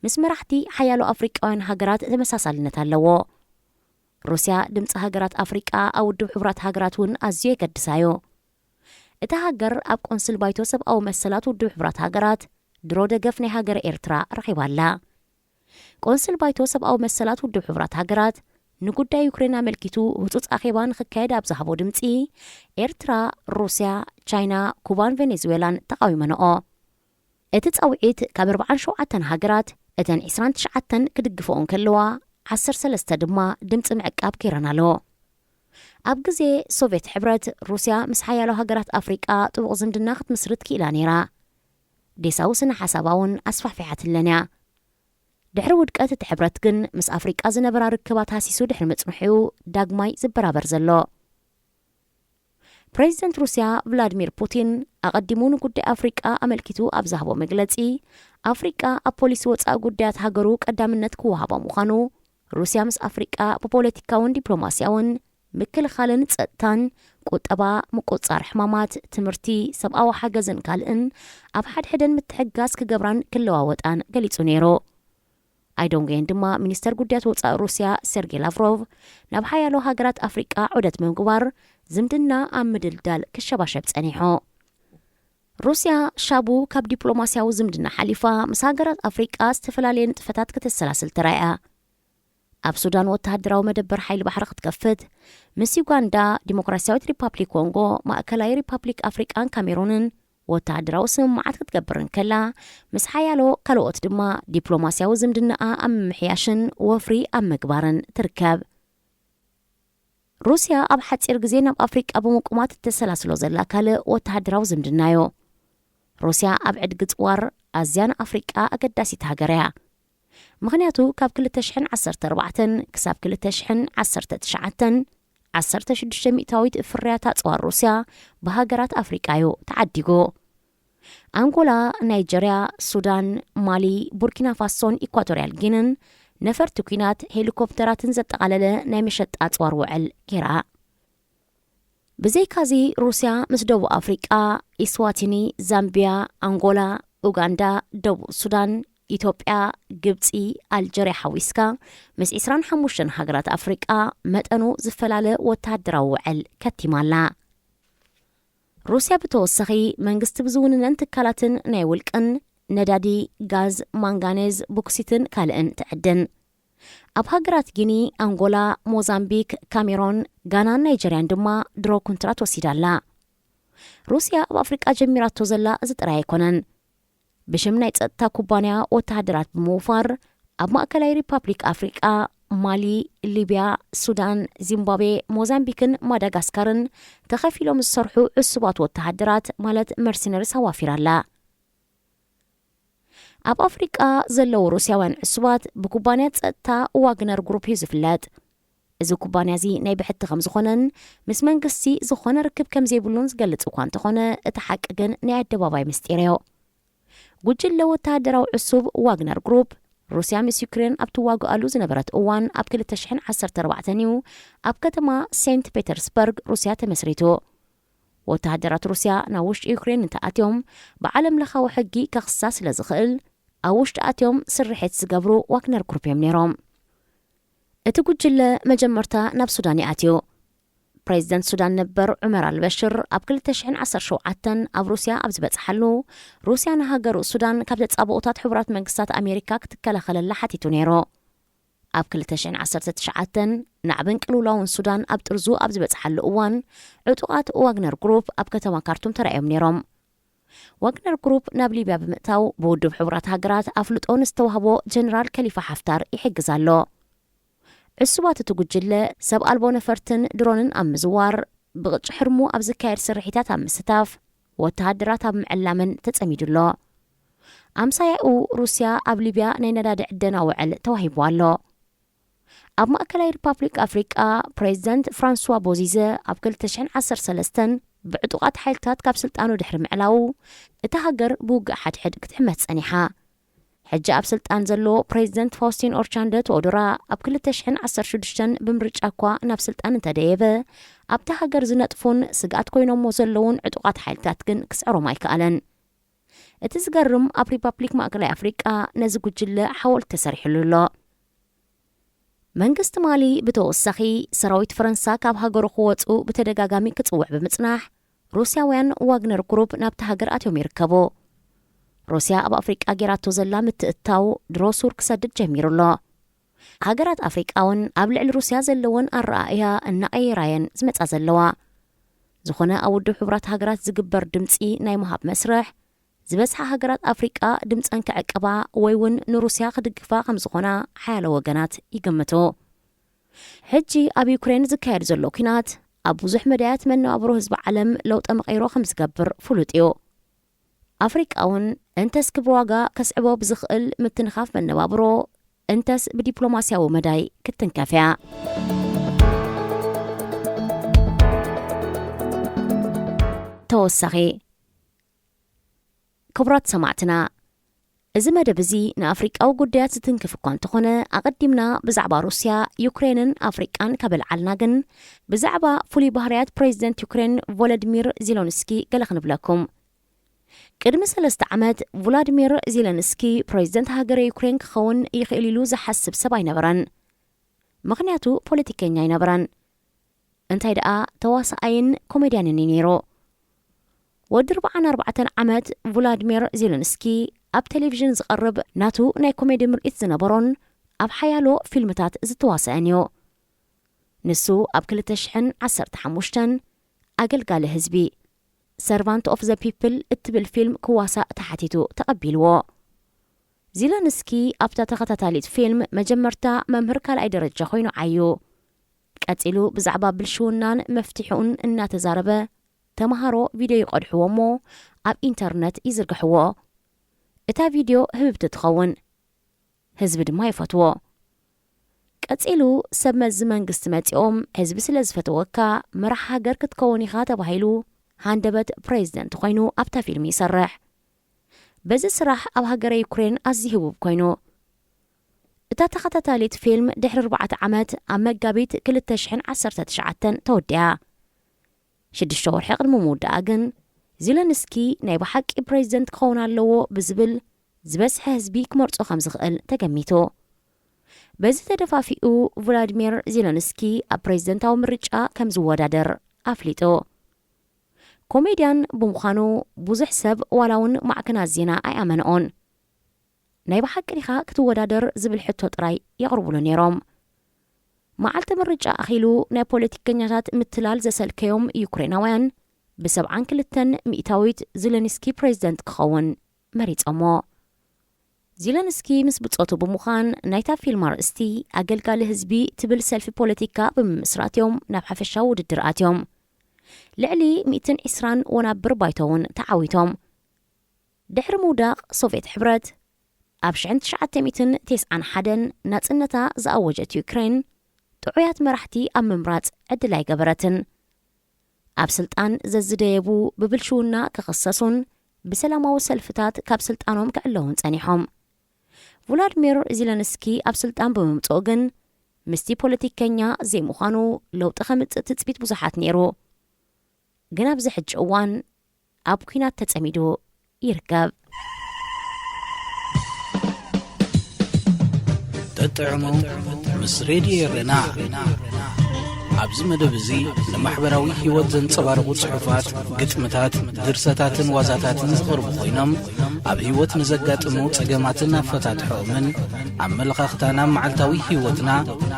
ምስ መራሕቲ ሓያሎ ኣፍሪቃውያን ሃገራት ተመሳሳልነት ኣለዎ። ሩስያ ድምፂ ሃገራት ኣፍሪቃ ኣብ ውድብ ሕቡራት ሃገራት እውን ኣዝዩ የገድሳዮ። እታ ሃገር ኣብ ቆንስል ባይቶ ሰብኣዊ መሰላት ውድብ ሕቡራት ሃገራት ድሮ ደገፍ ናይ ሃገር ኤርትራ ረኺባ ኣላ። ቆንስል ባይቶ ሰብኣዊ መሰላት ውድብ ሕቡራት ሃገራት ንጉዳይ ዩክሬን ኣመልኪቱ ህጹጽ ኣኼባ ንክካየድ ኣብ ዝሃቦ ድምጺ፣ ኤርትራ፣ ሩስያ፣ ቻይና፣ ኩባን ቬኔዙዌላን ተቓዊመንኦ። እቲ ጻውዒት ካብ ኣርባዓን ሸውዓተን ሃገራት እተን ዕስራን ትሽዓተን ክድግፍኦ እንከለዋ፣ ዓሰርተ ሰለስተ ድማ ድምጺ ምዕቃብ ገይረን ኣለዎ። ኣብ ግዜ ሶቭየት ሕብረት፣ ሩስያ ምስ ሓያሎ ሃገራት ኣፍሪቃ ጥቡቕ ዝምድና ክትምስርት ክኢላ ነይራ። ዴሳዊ ስነ ሓሳባ እውን ኣስፋሕፊሓትለን እያ። ድሕሪ ውድቀት እቲ ሕብረት ግን ምስ ኣፍሪቃ ዝነበራ ርክባት ሃሲሱ ድሕሪ ምጽንሑ እዩ ዳግማይ ዝበራበር ዘሎ። ፕሬዚደንት ሩስያ ቭላድሚር ፑቲን ኣቐዲሙ ንጉዳይ ኣፍሪቃ ኣመልኪቱ ኣብ ዝሃቦ መግለጺ፣ ኣፍሪቃ ኣብ ፖሊሲ ወጻኢ ጉዳያት ሃገሩ ቀዳምነት ክወሃባ ምዃኑ፣ ሩስያ ምስ ኣፍሪቃ ብፖለቲካውን ዲፕሎማስያውን፣ ምክልኻልን ጸጥታን፣ ቁጠባ፣ ምቁጽጻር ሕማማት፣ ትምህርቲ፣ ሰብኣዊ ሓገዝን ካልእን ኣብ ሓድሕደን ምትሕግጋዝ ክገብራን ክለዋወጣን ገሊጹ ነይሩ። ኣይዶንጌን ድማ ሚኒስተር ጉዳያት ወጻኢ ሩስያ ሴርጌ ላቭሮቭ ናብ ሓያሎ ሃገራት ኣፍሪቃ ዑደት ብምግባር ዝምድና ኣብ ምድልዳል ክሸባሸብ ጸኒሑ። ሩስያ ሻቡ ካብ ዲፕሎማስያዊ ዝምድና ሓሊፋ ምስ ሃገራት ኣፍሪቃ ዝተፈላለየ ንጥፈታት ከተሰላስል ተራእያ። ኣብ ሱዳን ወተሃደራዊ መደበር ሓይሊ ባሕሪ ክትከፍት፣ ምስ ዩጋንዳ፣ ዲሞክራስያዊት ሪፓብሊክ ኮንጎ፣ ማእከላይ ሪፓብሊክ ኣፍሪቃን ካሜሩንን ወተሃደራዊ ስምምዓት ክትገብር እንከላ፣ ምስ ሓያሎ ካልኦት ድማ ዲፕሎማስያዊ ዝምድናኣ ኣብ ምምሕያሽን ወፍሪ ኣብ ምግባርን ትርከብ። ሩስያ ኣብ ሓጺር ግዜ ናብ ኣፍሪቃ ብምቁማት እተሰላስሎ ዘላ ካልእ ወተሃደራዊ ዝምድናዮ። ሩስያ ኣብ ዕድጊ ጽዋር ኣዝያ ንኣፍሪቃ ኣገዳሲት ሃገር እያ። ምኽንያቱ ካብ ክልተ ሽሕን ዓሰርተ ኣርባዕተን ክሳብ ክልተ ሽሕን ዓሰርተ ትሽዓተን፣ ዓሰርተ ሽዱሽተ ሚእታዊት ፍርያት ኣጽዋር ሩስያ ብሃገራት ኣፍሪቃ እዩ ተዓዲጉ። ኣንጎላ፣ ናይጀርያ፣ ሱዳን፣ ማሊ፣ ቡርኪና ፋሶን ኢኳቶርያል ጊንን ነፈርቲ ኲናት ሄሊኮፕተራትን ዘጠቓለለ ናይ መሸጣ ኣጽዋር ውዕል ገይራ። ብዘይካዚ፣ ሩስያ ምስ ደቡብ ኣፍሪቃ፣ ኢስዋቲኒ፣ ዛምቢያ፣ ኣንጎላ፣ ኡጋንዳ፣ ደቡብ ሱዳን፣ ኢትዮጵያ፣ ግብጺ፣ ኣልጀርያ ሓዊስካ፣ ምስ ዕስራን ሓሙሽተን ሃገራት ኣፍሪቃ መጠኑ ዝፈላለ ወተሃደራዊ ውዕል ከቲማ ኣላ። ሩስያ ብተወሳኺ፣ መንግስቲ ብዝውንነን ትካላትን ናይ ውልቅን፣ ነዳዲ፣ ጋዝ፣ ማንጋኔዝ፣ ቦክሲትን ካልእን ትዕድን። ኣብ ሃገራት ጊኒ፣ ኣንጎላ፣ ሞዛምቢክ፣ ካሜሮን፣ ጋናን ናይጀርያን ድማ ድሮ ኩንትራት ወሲዳ ኣላ። ሩስያ ኣብ ኣፍሪቃ ጀሚራቶ ዘላ እዚ ጥራይ ኣይኮነን። ብሽም ናይ ጸጥታ ኩባንያ ወተሃደራት ብምውፋር፣ ኣብ ማእከላይ ሪፓብሊክ ኣፍሪቃ፣ ማሊ፣ ሊብያ፣ ሱዳን፣ ዚምባብዌ፣ ሞዛምቢክን ማዳጋስካርን ተኸፊሎም ዝሰርሑ ዕሱባት ወተሃደራት፣ ማለት መርሲነሪስ፣ ኣዋፊራ ኣላ። ኣብ ኣፍሪቃ ዘለዉ ሩስያውያን ዕሱባት ብኩባንያ ጸጥታ ዋግነር ግሩፕ እዩ ዝፍለጥ። እዚ ኩባንያ እዚ ናይ ብሕቲ ከም ዝኾነን ምስ መንግስቲ ዝኾነ ርክብ ከም ዘይብሉን ዝገልጽ እኳ እንተኾነ፣ እቲ ሓቂ ግን ናይ ኣደባባይ ምስጢር እዩ። ጉጅለ ወተሃደራዊ ዕሱብ ዋግነር ግሩፕ፣ ሩስያ ምስ ዩክሬን ኣብ ትዋግኣሉ ዝነበረት እዋን፣ ኣብ ክልተ ሽሕን ዓሰርተ ኣርባዕተን እዩ ኣብ ከተማ ሴንት ፔተርስበርግ፣ ሩስያ፣ ተመስሪቱ። ወተሃደራት ሩስያ ናብ ውሽጢ ዩክሬን እንተኣትዮም፣ ብዓለም ለኻዊ ሕጊ ከኽሳ ስለ ዝኽእል፣ ኣብ ውሽጢ ኣትዮም ስርሒት ዝገብሩ ዋግነር ግሩፕ እዮም ነይሮም። እቲ ጉጅለ መጀመርታ ናብ ሱዳን ይኣትዩ። ፕሬዚደንት ሱዳን ነበር ዑመር ኣልበሽር ኣብ ክልተ ሽሕን ዓሰርተ ሸውዓተን ኣብ ሩስያ ኣብ ዝበጽሓሉ፣ ሩስያ ንሃገሩ ሱዳን ካብ ተጻብኦታት ሕቡራት መንግስታት ኣሜሪካ ክትከላኸለላ ሓቲቱ ነይሩ። ኣብ ክልተ ሽሕን ዓሰርተ ትሽዓተን ናዕብን ቅልውላውን ሱዳን ኣብ ጥርዙ ኣብ ዝበጽሓሉ እዋን፣ ዕጡቓት ዋግነር ግሩፕ ኣብ ከተማ ካርቱም ተራእዮም ነይሮም። ዋግነር ግሩፕ ናብ ሊብያ ብምእታው፣ ብውድብ ሕቡራት ሃገራት ኣፍልጦ ንዝተዋህቦ ጀነራል ከሊፋ ሓፍታር ይሕግዝ ኣሎ። ዕሱባት እቲ ጉጅለ፣ ሰብ ኣልቦ ነፈርትን ድሮንን ኣብ ምዝዋር፣ ብቕጭ ሕርሙ ኣብ ዝካየድ ስርሒታት ኣብ ምስታፍ፣ ወተሃደራት ኣብ ምዕላምን ተጸሚዱ ኣሎ። ኣምሳያኡ ሩስያ ኣብ ሊብያ ናይ ነዳዲ ዕደና ውዕል ተዋሂቡ ኣሎ። ኣብ ማእከላይ ሪፓብሊክ ኣፍሪቃ፣ ፕሬዚደንት ፍራንስዋ ቦዚዘ ኣብ ክልተ ሽሕን ዓሰርተ ሰለስተን ብዕጡቓት ሓይልታት ካብ ስልጣኑ ድሕሪ ምዕላዉ፣ እታ ሃገር ብውግእ ሓድሕድ ክትሕመስ ጸኒሓ። ሕጂ ኣብ ስልጣን ዘሎ ፕሬዚደንት ፋውስቲን ኦርቻንደ ቶኦዶራ፣ ኣብ ክልተ ሽሕን ዓሰርተ ሽዱሽተን ብምርጫ እኳ ናብ ስልጣን እንተደየበ፣ ኣብታ ሃገር ዝነጥፉን ስግኣት ኮይኖሞ ዘለዉን ዕጡቓት ሓይልታት ግን ክስዕሮም ኣይከኣለን። እቲ ዝገርም፣ ኣብ ሪፓብሊክ ማእከላይ ኣፍሪቃ ነዚ ጉጅለ ሓወልቲ ተሰሪሕሉ ኣሎ። መንግስቲ ማሊ ብተወሳኺ፣ ሰራዊት ፈረንሳ ካብ ሃገሩ ክወጹ ብተደጋጋሚ ክጽውዕ ብምጽናሕ፣ ሩስያውያን ዋግነር ግሩፕ ናብቲ ሃገር ኣትዮም ይርከቡ። ሩስያ ኣብ ኣፍሪቃ ጌራቶ ዘላ ምትእትታው ድሮ ሱር ክሰድድ ጀሚሩ ኣሎ። ሃገራት ኣፍሪቃ እውን ኣብ ልዕሊ ሩስያ ዘለወን ኣረኣእያ እናቐየራየን ዝመጻ ዘለዋ። ዝኾነ ኣብ ውድብ ሕቡራት ሃገራት ዝግበር ድምጺ ናይ ምሃብ መስርሕ፣ ዝበዝሓ ሃገራት ኣፍሪቃ ድምጸን ክዕቅባ ወይ እውን ንሩስያ ክድግፋ ከም ዝኾና ሓያሎ ወገናት ይግምቱ። ሕጂ ኣብ ዩክሬን ዝካየድ ዘሎ ኲናት፣ ኣብ ብዙሕ መዳያት መነባብሮ ህዝቢ ዓለም ለውጠ መቐይሮ ከም ዝገብር ፍሉጥ እዩ። ኣፍሪቃ እውን እንተስ ክብሪ ዋጋ ከስዕቦ ብዝኽእል ምትንኻፍ መነባብሮ፣ እንተስ ብዲፕሎማስያዊ መዳይ ክትንከፍ እያ። ተወሳኺ። ክቡራት ሰማዕትና፣ እዚ መደብ እዚ ንኣፍሪቃዊ ጉዳያት ዝትንክፍ እኳ እንተኾነ፣ ኣቐዲምና ብዛዕባ ሩስያ፣ ዩክሬንን ኣፍሪቃን ካብ ኣልዓልና ግን፣ ብዛዕባ ፍሉይ ባህርያት ፕሬዚደንት ዩክሬን ቮሎዲሚር ዜሎንስኪ ገለ ክንብለኩም። ቅድሚ ሰለስተ ዓመት፣ ቭላድሚር ዜለንስኪ ፕሬዚደንት ሃገረ ዩክሬን ክኸውን ይኽእል ኢሉ ዝሓስብ ሰብ ኣይነበረን። ምኽንያቱ፣ ፖለቲከኛ ኣይነበረን። እንታይ ደኣ፣ ተዋሳኣይን ኮሜድያንን እዩ ነይሩ። ወዲ ኣርባዓን ኣርባዕተን ዓመት ቭላድሚር ዜለንስኪ፣ ኣብ ቴሌቪዥን ዝቐርብ ናቱ ናይ ኮሜዲ ምርኢት ዝነበሮን ኣብ ሓያሎ ፊልምታት ዝተዋስአን እዩ። ንሱ ኣብ ክልተ ሽሕን ዓሰርተ ሓሙሽተን ኣገልጋሊ ህዝቢ፣ ሰርቫንት ኦፍ ዘ ፒፕል እትብል ፊልም ክዋሳእ ተሓቲቱ ተቐቢልዎ። ዚለንስኪ ኣብታ ተኸታታሊት ፊልም መጀመርታ መምህር ካልኣይ ደረጃ ኮይኑ ዓዩ። ቀጺሉ ብዛዕባ ብልሽውናን መፍትሒኡን እናተዛረበ፣ ተመሃሮ ቪድዮ ይቐድሕዎ እሞ ኣብ ኢንተርነት ይዝርግሕዎ። እታ ቪድዮ ህብብቲ ትኸውን። ህዝቢ ድማ ይፈትዎ። ቀጺሉ ሰብ መዚ መንግስቲ መጺኦም፣ ህዝቢ ስለ ዝፈተወካ መራሕ ሃገር ክትከውን ኢኻ ተባሂሉ ሃንደበት ፕሬዚደንት ኮይኑ ኣብታ ፊልም ይሰርሕ። በዚ ስራሕ ኣብ ሃገረ ዩክሬን ኣዝዩ ህቡብ ኮይኑ። እታ ተኸታታሊት ፊልም ድሕሪ ኣርባዕተ ዓመት ኣብ መጋቢት ክልተ ሽሕን ዓሰርተ ትሽዓተን ተወዲኣ። ሽዱሽተ ወርሒ ቅድሚ ምውዳኣ ግን፣ ዜለንስኪ ናይ ብሓቂ ፕሬዚደንት ክኸውን ኣለዎ ብዝብል ዝበዝሐ ህዝቢ ክመርጾ ከም ዝኽእል ተገሚቱ። በዚ ተደፋፊኡ፣ ቭላድሚር ዜለንስኪ ኣብ ፕሬዚደንታዊ ምርጫ ከም ዝወዳደር ኣፍሊጡ። ኮሜድያን ብምዃኑ፣ ብዙሕ ሰብ ዋላ እውን ማዕከናት ዜና ኣይኣመንኦን። ናይ ብሓቂ ዲኻ ክትወዳደር ዝብል ሕቶ ጥራይ የቕርቡሉ ነይሮም። መዓልቲ ምርጫ ኣኺሉ ናይ ፖለቲከኛታት ምትላል ዘሰልከዮም ዩክሬናውያን ብሰብዓን ክልተን ሚእታዊት ዜለንስኪ ፕሬዚደንት ክኸውን መሪጾሞ። ዜለንስኪ ምስ ብጾቱ ብምዃን ናይታ ፊልም ኣርእስቲ ኣገልጋሊ ህዝቢ ትብል ሰልፊ ፖለቲካ ብምምስራት እዮም ናብ ሓፈሻዊ ውድድር ኣትዮም። ልዕሊ ሚእትን ዕስራን ወናብር ባይቶ እውን ተዓዊቶም። ድሕሪ ምውዳቕ ሶቭየት ሕብረት፣ ኣብ ሽሕን ትሽዓተ ሚእትን ተስዓን ሓደን ናጽነታ ዝኣወጀት ዩክሬን፣ ጥዑያት መራሕቲ ኣብ ምምራጽ ዕድል ኣይገበረትን። ኣብ ስልጣን ዘዝደየቡ ብብልሽውና ክኽሰሱን ብሰላማዊ ሰልፍታት ካብ ስልጣኖም ክዕለዉን ጸኒሖም። ቮላድሚር ዜለንስኪ ኣብ ስልጣን ብምምጽኡ ግን፣ ምስቲ ፖለቲከኛ ዘይምዃኑ ለውጢ ከምጽእ ትጽቢት ብዙሓት ነይሩ። ግን ኣብዚ ሕጂ እዋን ኣብ ኲናት ተጸሚዱ ይርከብ። ጠጥዕሙ ምስ ሬድዮ ኤረና። ኣብዚ መደብ እዚ ንማሕበራዊ ህይወት ዘንጸባርቑ ጽሑፋት፣ ግጥምታት፣ ድርሰታትን ዋዛታትን ዝቐርቡ ኮይኖም፣ ኣብ ህይወት ንዘጋጥሙ ጸገማትን ኣፈታትሖኦምን፣ ኣመለኻኽታና፣ መዓልታዊ ህይወትና፣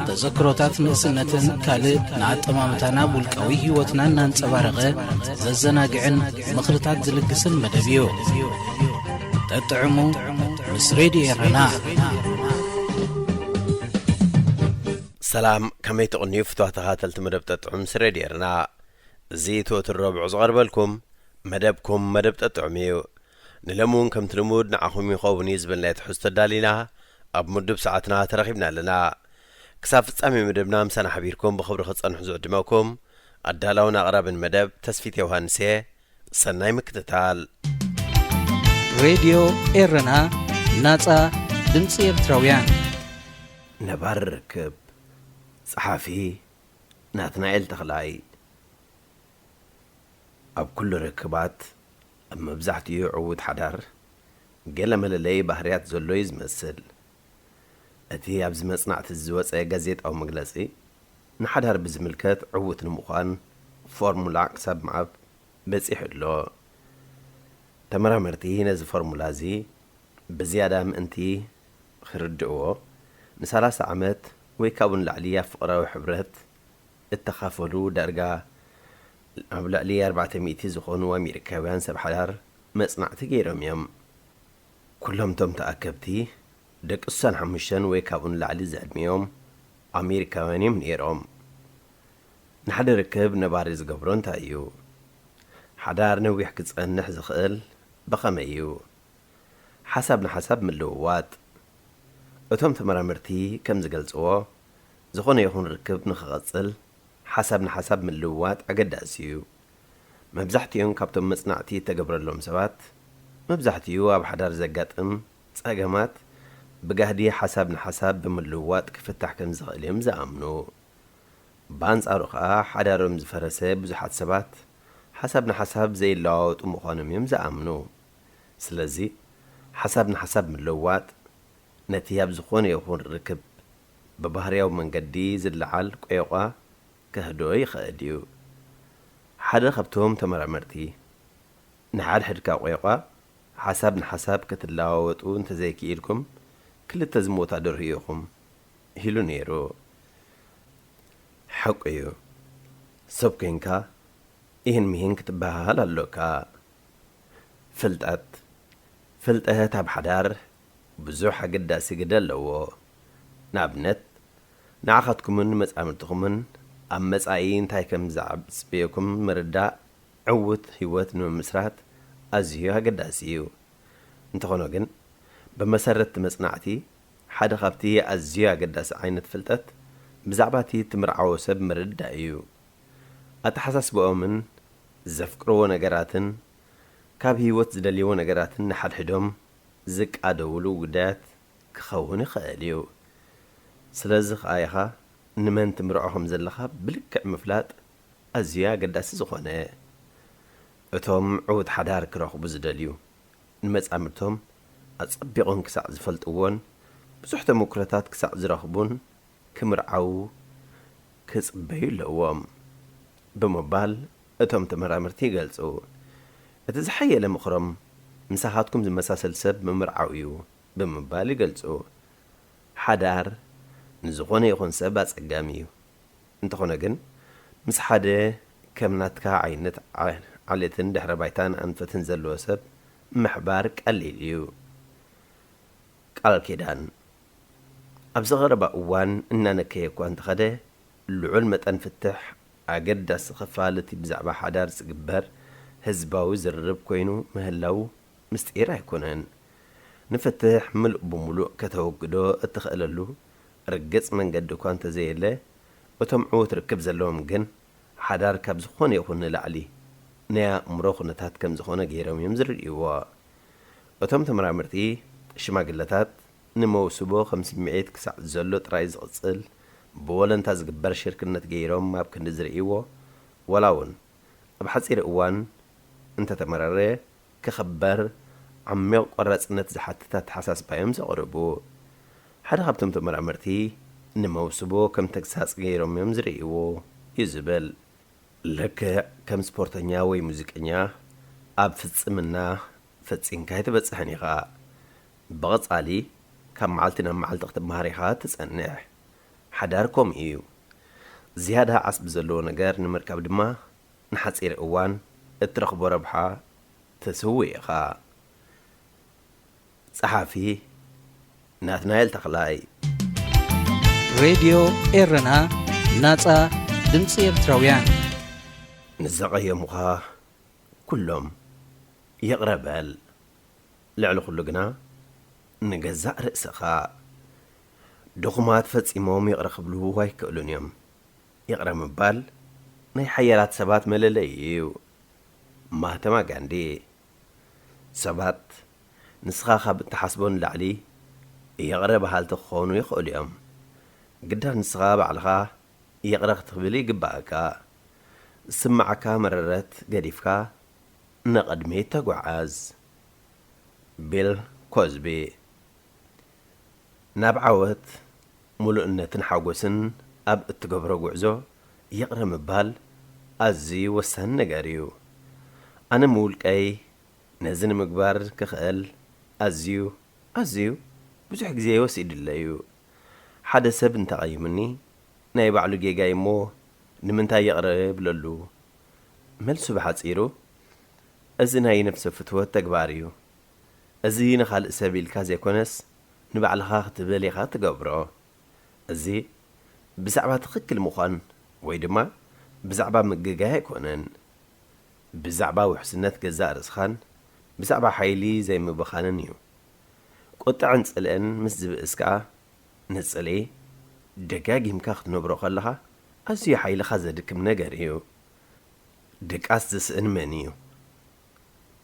ተዘክሮታት ንእስነትን ካልእ ንኣጠማምታና ኣብ ውልቃዊ ህይወትና እናንጸባረቐ ዘዘናግዕን ምኽርታት ዝልግስን መደብ እዩ። ጠጥዕሙ ምስ ሬድዮ ኤረና። ሰላም፣ ከመይ ትቕንዩ ፍትዋ ተኸታተልቲ መደብ ጠጥዑም ምስ ሬድዮ ኤረና? እዚ እቲ ወትሩ ረብዑ ዝቐርበልኩም መደብኩም መደብ ጠጥዑም እዩ። ንሎሚ እውን ከምቲ ልሙድ ንዓኹም ይኸውን እዩ ዝበልናዮ ትሕዝቶ ኣዳሊና ኣብ ምዱብ ሰዓትና ተረኺብና ኣለና። ክሳብ ፍጻሜ መደብና ምሳና ሓቢርኩም ብኽብሪ ክትጸንሑ ዝዕድመኩም ኣዳላውን ኣቕራብን መደብ ተስፊት ዮሃንስ እየ። ሰናይ ምክትታል። ሬድዮ ኤረና፣ ናጻ ድምጺ ኤርትራውያን። ነባሪ ርክብ። ጸሓፊ ናትናኤል ተኽላይ። ኣብ ኩሉ ርክባት፣ ኣብ መብዛሕትኡ ዕዉት ሓዳር፣ ገለ መለለዪ ባህርያት ዘሎ እዩ ዝመስል። እቲ ኣብዚ መጽናዕቲ ዝወጸ ጋዜጣዊ መግለጺ፣ ንሓዳር ብዝምልከት ዕዉት ንምዃን ፎርሙላ ክሳብ ምሃብ በጺሑ ኣሎ። ተመራመርቲ ነዚ ፎርሙላ እዚ ብዝያዳ ምእንቲ ክርድእዎ፣ ንሰላሳ ዓመት ወይ ካብኡ ንላዕሊ ኣብ ፍቕራዊ ሕብረት እተኻፈሉ ዳርጋ ኣብ ልዕሊ ኣርባዕተ ሚእቲ ዝኾኑ ኣሜሪካውያን ሰብ ሓዳር መጽናዕቲ ገይሮም እዮም። ኩሎም እቶም ተኣከብቲ ደቂ ስሳን ሓሙሽተን ወይ ካብኡ ንላዕሊ ዝዕድሚኦም ኣሜሪካውያን እዮም ነይሮም። ንሓደ ርክብ ነባሪ ዝገብሮ እንታይ እዩ? ሓዳር ነዊሕ ክጸንሕ ዝኽእል ብኸመይ እዩ? ሓሳብ ንሓሳብ ምልውዋጥ። እቶም ተመራመርቲ ከም ዝገልጽዎ፣ ዝኾነ ይኹን ርክብ ንኽቐጽል ሓሳብ ንሓሳብ ምልውዋጥ ኣገዳሲ እዩ። መብዛሕትኦም ካብቶም መጽናዕቲ እተገብረሎም ሰባት፣ መብዛሕትኡ ኣብ ሓዳር ዘጋጥም ጸገማት ብጋህዲ ሓሳብ ንሓሳብ ብምልውዋጥ ክፍታሕ ከም ዝኽእል እዮም ዝኣምኑ። ብኣንጻሩ ኸኣ፣ ሓዳሮም ዝፈረሰ ብዙሓት ሰባት ሓሳብ ንሓሳብ ዘይለዋወጡ ምዃኖም እዮም ዝኣምኑ። ስለዚ፣ ሓሳብ ንሓሳብ ምልውዋጥ ነቲ ኣብ ዝኾነ ይኹን ርክብ ብባህርያዊ መንገዲ ዝለዓል ቆይቋ ከህድኦ ይኽእል እዩ። ሓደ ካብቶም ተመራመርቲ፣ ንሓድሕድካ ቆይቋ ሓሳብ ንሓሳብ ክትለዋወጡ እንተዘይክኢልኩም ክልተ ዝሞታ ደርሁ ኢኹም ኢሉ ነይሩ። ሓቁ እዩ። ሰብ ኮይንካ ይህን ሚህን ክትበሃሃል ኣሎካ። ፍልጠት ፍልጠት ኣብ ሓዳር ብዙሕ ኣገዳሲ ግደ ኣለዎ። ንኣብነት ንዓኻትኩምን መጻምድትኹምን ኣብ መጻኢ እንታይ ከም ዘዕብጽበየኩም ምርዳእ ዕዉት ህይወት ንምምስራት ኣዝዩ ኣገዳሲ እዩ። እንተኾነ ግን ብመሰረት እቲ መጽናዕቲ ሓደ ካብቲ ኣዝዩ ኣገዳሲ ዓይነት ፍልጠት ብዛዕባ እቲ ትምርዓዎ ሰብ ምርዳእ እዩ። ኣተሓሳስባኦምን ዘፍቅርዎ ነገራትን ካብ ህይወት ዝደልይዎ ነገራትን ንሓድሕዶም ዝቃደውሉ ጉዳያት ክኸውን ይኽእል እዩ። ስለዚ ኸኣ ኢኻ ንመን ትምርዖ ከም ዘለኻ ብልክዕ ምፍላጥ ኣዝዩ ኣገዳሲ ዝኾነ። እቶም ዕዉት ሓዳር ክረኽቡ ዝደልዩ፣ ንመጻምድቶም ኣጸቢቖም ክሳዕ ዝፈልጥዎን ብዙሕ ተመክሮታት ክሳዕ ዝረኽቡን ክምርዓዉ ክጽበዩ ኣለዎም ብምባል እቶም ተመራመርቲ ይገልጹ። እቲ ዝሓየለ ምኽሮም ምሳኻትኩም ዝመሳሰል ሰብ ምምርዓው እዩ ብምባል ይገልጹ። ሓዳር ንዝኾነ ይኹን ሰብ ኣጸጋሚ እዩ። እንተኾነ ግን ምስ ሓደ ከም ናትካ ዓይነት ዓ- ዓሌትን ድሕረ ባይታን ኣንፈትን ዘለዎ ሰብ ምሕባር ቀሊል እዩ። ቃል ኪዳን ኣብዚ ቐረባ እዋን እናነከየ እኳ እንተኸደ፣ ልዑል መጠን ፍትሕ ኣገዳሲ ክፋል እቲ ብዛዕባ ሓዳር ዝግበር ህዝባዊ ዝርርብ ኮይኑ ምህላው ምስጢር ኣይኮነን። ንፍትሕ ምሉእ ብምሉእ ከተወግዶ እትኽእለሉ ርግጽ መንገዲ እኳ እንተዘየለ፣ እቶም ዕዉት ርክብ ዘለዎም ግን ሓዳር ካብ ዝኾነ ይኹን ንላዕሊ ናይ ኣእምሮ ኩነታት ከም ዝኾነ ገይሮም እዮም ዝርእይዎ። እቶም ተመራመርቲ፣ ሽማግለታት ንመውስቦ ከም ስምዒት ክሳዕ ዘሎ ጥራይ ዝቕጽል ብወለንታ ዝግበር ሽርክነት ገይሮም ኣብ ክንዲ ዝርእይዎ፣ ዋላ እውን ኣብ ሓጺር እዋን እንተተመረረ ክኽበር ዓሚቕ ቆራጽነት ዝሓትት ኣተሓሳስባ እዮም ዘቕርቡ። ሓደ ካብቶም ተመራመርቲ ንመውስቦ ከም ተግሳጽ ገይሮም እዮም ዝርእይዎ እዩ ዝብል። ልክዕ ከም ስፖርተኛ ወይ ሙዚቀኛ ኣብ ፍጽምና ፈጺምካ ኣይትበጽሕን ኢኻ። ብቐጻሊ ካብ መዓልቲ ናብ መዓልቲ ክትመሃር ኢኻ ትጸንሕ። ሓዳር ከምኡ እዩ። ዝያዳ ዓስቢ ዘለዎ ነገር ንምርካብ ድማ ንሓጺር እዋን እትረኽቦ ረብሓ ትስውእ ኢኻ። ጸሓፊ ናትናኤል ተኽላይ። ሬድዮ ኤረና፣ ናጻ ድምጺ ኤርትራውያን። ንዘቐየሙኻ ኩሎም ይቕረ በል። ልዕሊ ኩሉ ግና ንገዛእ ርእስኻ። ድኹማት ፈጺሞም ይቕረ ክብሉ ኣይክእሉን እዮም። ይቕረ ምባል ናይ ሓያላት ሰባት መለለዪ እዩ። ማህተማ ጋንዲ። ሰባት ንስኻ ካብ እትሓስቦ ንላዕሊ ይቕረ በሃልቲ ክኾኑ ይኽእሉ እዮም። ግዳ ንስኻ ባዕልኻ ይቕረ ክትብል ይግባእካ። ዝስምዓካ መረረት ገዲፍካ ንቕድሚት ተጓዓዝ። ቢል ኮዝቢ። ናብ ዓወት፣ ምሉእነትን ሓጎስን ኣብ እትገብሮ ጉዕዞ ይቕረ ምባል ኣዝዩ ወሳኒ ነገር እዩ። ኣነ ምውልቀይ ነዚ ንምግባር ክኽእል ኣዝዩ ኣዝዩ ብዙሕ ግዜ ወሲዱለይ እዩ። ሓደ ሰብ እንተቐይሙኒ ናይ ባዕሉ ጌጋ እዩ እሞ ንምንታይ ይቕረ እብለሉ? መልሱ ብሓጺሩ እዚ ናይ ነፍሰ ፍትወት ተግባር እዩ። እዚ ንኻልእ ሰብ ኢልካ ዘይኮነስ ንባዕልኻ ክትብል ኢኻ ትገብሮ። እዚ ብዛዕባ ትኽክል ምዃን ወይ ድማ ብዛዕባ ምግጋይ ኣይኮነን። ብዛዕባ ውሕስነት ገዛእ ርእስኻን ብዛዕባ ሓይሊ ዘይምብኻንን እዩ። ቁጥዐን ጽልእን ምስ ዝብእስ ከኣ፣ ንጽልኢ ደጋጊምካ ክትነብሮ ከለኻ ኣዝዩ ሓይልኻ ዘድክም ነገር እዩ። ድቃስ ዝስእን መን እዩ?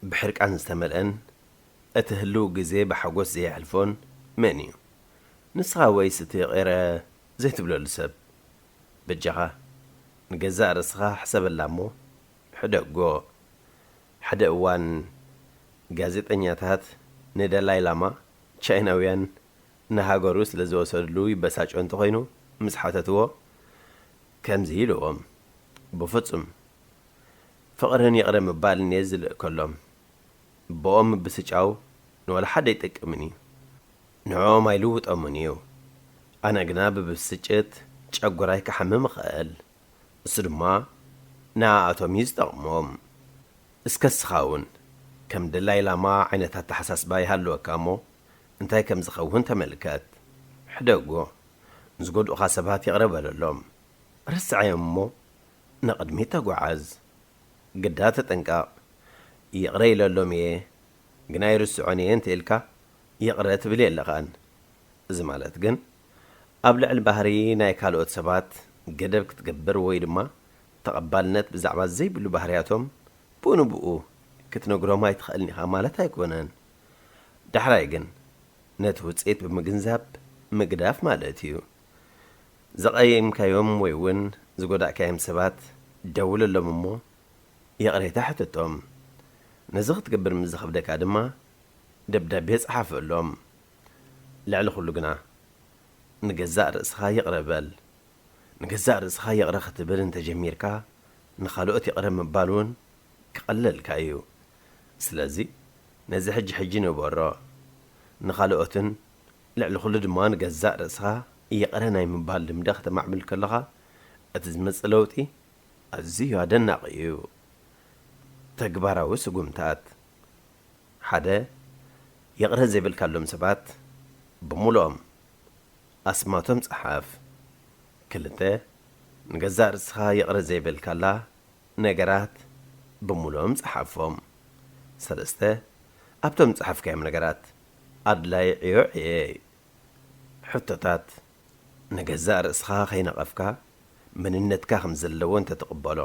ብሕርቃን ዝተመልአን እቲ ህልው ግዜ ብሓጎስ ዘየሕልፎን መን እዩ? ንስኻ ወይስ እቲ ይቕረ ዘይትብለሉ ሰብ? በጃኻ ንገዛእ ርእስኻ ሕሰበላ እሞ ሕደጎ። ሓደ እዋን ጋዜጠኛታት ንደላይ ላማ ቻይናውያን ንሃገሩ ስለ ዝወሰድሉ ይበሳጮ እንተኾይኑ ምስ ሓተትዎ ከምዚ ኢልዎም፣ ብፍጹም ፍቕርን ይቕረ ምባልን እየ ዝልእከሎም። ብኦም ምብስጫው ንወላ ሓደ ኣይጠቅምን እዩ። ንዕኦም ኣይልውጦምን እዩ። ኣነ ግና ብብስጭት ጨጉራይ ክሓምም እኽእል። እሱ ድማ ንኣኣቶም እዩ ዝጠቕሞም። እስከ እስኻ እውን ከም ደላይ ላማ ዓይነት ኣተሓሳስባ ይሃልወካ እሞ እንታይ ከም ዝኸውን ተመልከት። ሕደጎ። ንዝጎድኡኻ ሰባት ይቕረ በለሎም። ረስዓዮም እሞ ንቕድሚት ተጓዓዝ። ግዳ ተጠንቀቕ። ይቕረ ኢለሎም እየ ግን ኣይርስዖን እየ እንተ ኢልካ ይቕረ ትብል የለኻን። እዚ ማለት ግን ኣብ ልዕሊ ባህሪ ናይ ካልኦት ሰባት ገደብ ክትገብር ወይ ድማ ተቐባልነት ብዛዕባ ዘይብሉ ባህርያቶም ብኡ ንብኡ ክትነግሮም ኣይትኽእልን ኢኻ ማለት ኣይኮነን። ዳሕራይ ግን ነቲ ውጽኢት ብምግንዛብ ምግዳፍ ማለት እዩ። ዘቐየምካዮም ወይ እውን ዝጎዳእካዮም ሰባት ደውለሎም እሞ ይቕሬታ ሕተቶም። ነዚ ክትገብር ምስ ዝኸብደካ ድማ ደብዳቤ ጸሓፈሎም። ልዕሊ ኩሉ ግና ንገዛእ ርእስኻ ይቕረ በል። ንገዛእ ርእስኻ ይቕረ ክትብል እንተጀሚርካ ንኻልኦት ይቕረ ምባል እውን ክቐለልካ እዩ። ስለዚ ነዚ ሕጂ ሕጂ ንበሮ። ንኻልኦትን ልዕሊ ኩሉ ድማ ንገዛእ ርእስኻ ይቕረ ናይ ምባል ልምዲ ከተማዕብል ከለኻ እቲ ዝመጽእ ለውጢ ኣዝዩ ኣደናቒ እዩ። ተግባራዊ ስጉምታት። ሓደ፣ ይቕረ ዘይበልካሎም ሰባት ብምሉኦም ኣስማቶም ጸሓፍ። ክልተ፣ ንገዛእ ርእስኻ ይቕረ ዘይበልካላ ነገራት ብምሉኦም ጸሓፎም። ሰለስተ፣ ኣብቶም ጸሓፍካዮም ነገራት ኣድላይ ዕዮ ዕየ። ሕቶታት። ንገዛእ ርእስኻ ከይነቐፍካ መንነትካ ከም ዘለዎ እንተትቕበሎ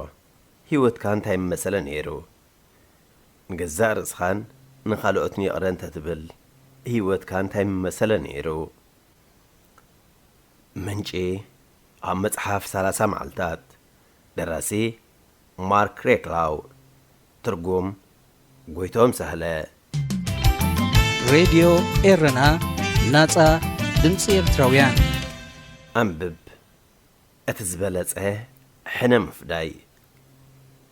ህይወትካ እንታይ ምመሰለ ነይሩ? ንገዛእ ርእስኻን ንኻልኦትን ይቕረ እንተትብል ህይወትካ እንታይ ምመሰለ ነይሩ? ምንጪ ኣብ መጽሓፍ ሰላሳ መዓልታት። ደራሲ ማርክ ሬክላው። ትርጉም ጎይቶም ሳህለ። ሬድዮ ኤረና፣ ናጻ ድምጺ ኤርትራውያን። ኣንብብ። እቲ ዝበለጸ ሕነ ምፍዳይ።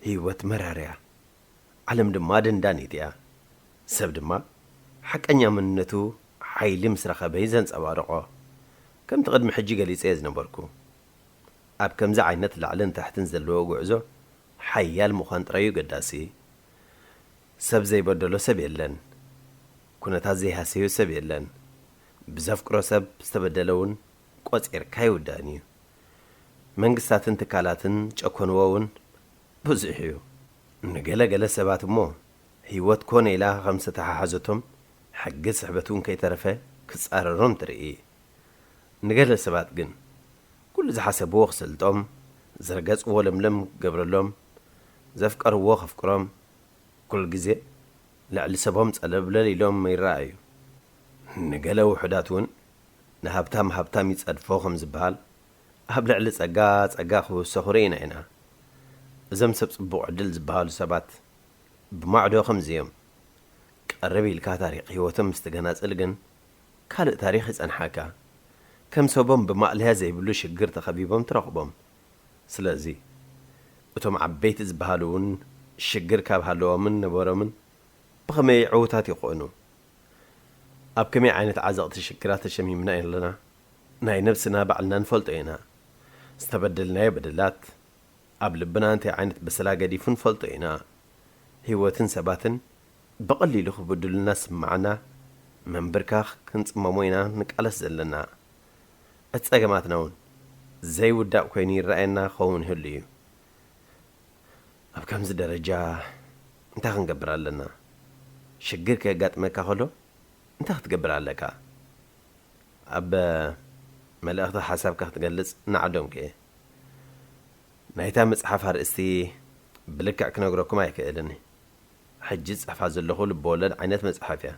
ህይወት መራርያ፣ ዓለም ድማ ደንዳኒት እያ። ሰብ ድማ ሓቀኛ መንነቱ ሓይሊ ምስ ረኸበ እዩ ዘንጸባርቖ። ከምቲ ቅድሚ ሕጂ ገሊጸዮ ዝነበርኩ፣ ኣብ ከምዚ ዓይነት ላዕልን ታሕትን ዘለዎ ጉዕዞ ሓያል ምዃን ጥራይ እዩ ገዳሲ። ሰብ ዘይበደሎ ሰብ የለን። ኩነታት ዘይሃሰዮ ሰብ የለን። ብዘፍቅሮ ሰብ ዝተበደለ እውን ቆጺርካ ኣይውዳእን እዩ። መንግስታትን ትካላትን ጨኮንዎ እውን ብዙሕ እዩ። ንገለ ገለ ሰባት እሞ ህይወት ኮነ ኢላ ከም ዝተተሓሓዘቶም ሕጊ ስሕበት እውን ከይተረፈ ክጻረሮም ትርኢ። ንገለ ሰባት ግን ኩሉ ዝሓሰብዎ ክሰልጦም፣ ዝረገጽዎ ለምለም ክገብረሎም፣ ዘፍቀርዎ ከፍቅሮም፣ ኩሉ ግዜ ልዕሊ ሰቦም ጸለብለል ኢሎም ይረኣዩ። ንገለ ውሑዳት እውን ንሃብታም ሃብታም ይጸድፎ ከም ዝበሃል፣ ኣብ ልዕሊ ጸጋ ጸጋ ክውሰኹ ርኢና ኢና። እዞም ሰብ ጽቡቕ ዕድል ዝበሃሉ ሰባት ብማዕዶ ከምዚ እዮም። ቀርብ ኢልካ ታሪኽ ህይወቶም ምስ ትገናጽል ግን ካልእ ታሪኽ ይጸንሓካ። ከም ሰቦም ብማእለያ ዘይብሉ ሽግር ተኸቢቦም ትረኽቦም። ስለዚ እቶም ዓበይቲ ዝበሃሉ እውን ሽግር ካብ ሃለዎምን ነበሮምን ብኸመይ ዕዉታት ይኾኑ? ኣብ ከመይ ዓይነት ዓዘቕቲ ሽግራት ተሸሚምና ኣለና? ናይ ነብስና ባዕልና ንፈልጦ ኢና። ዝተበደልናዮ በደላት ኣብ ልብና እንታይ ዓይነት በሰላ ገዲፉ ንፈልጦ ኢና። ህይወትን ሰባትን ብቐሊሉ ክብድሉና ዝስምዓና ምንብርካኽ ክንጽመሞ ኢና ንቃለስ ዘለና። እቲ ጸገማትና እውን ዘይውዳእ ኮይኑ ይረኣየና ክኸውን ይህሉ እዩ። ኣብ ከምዚ ደረጃ እንታይ ክንገብር ኣለና? ሽግር ከየጋጥመካ ከሎ እንታይ ክትገብር ኣለካ? ኣብ መልእኽቲ ሓሳብካ ክትገልጽ ንዓዶምክ እየ። ናይታ መጽሓፍ ኣርእስቲ ብልክዕ ክነግረኩም ኣይክእልን። ሕጂ ዝጽሕፋ ዘለኹ ልብወለድ ዓይነት መጽሓፍ እያ።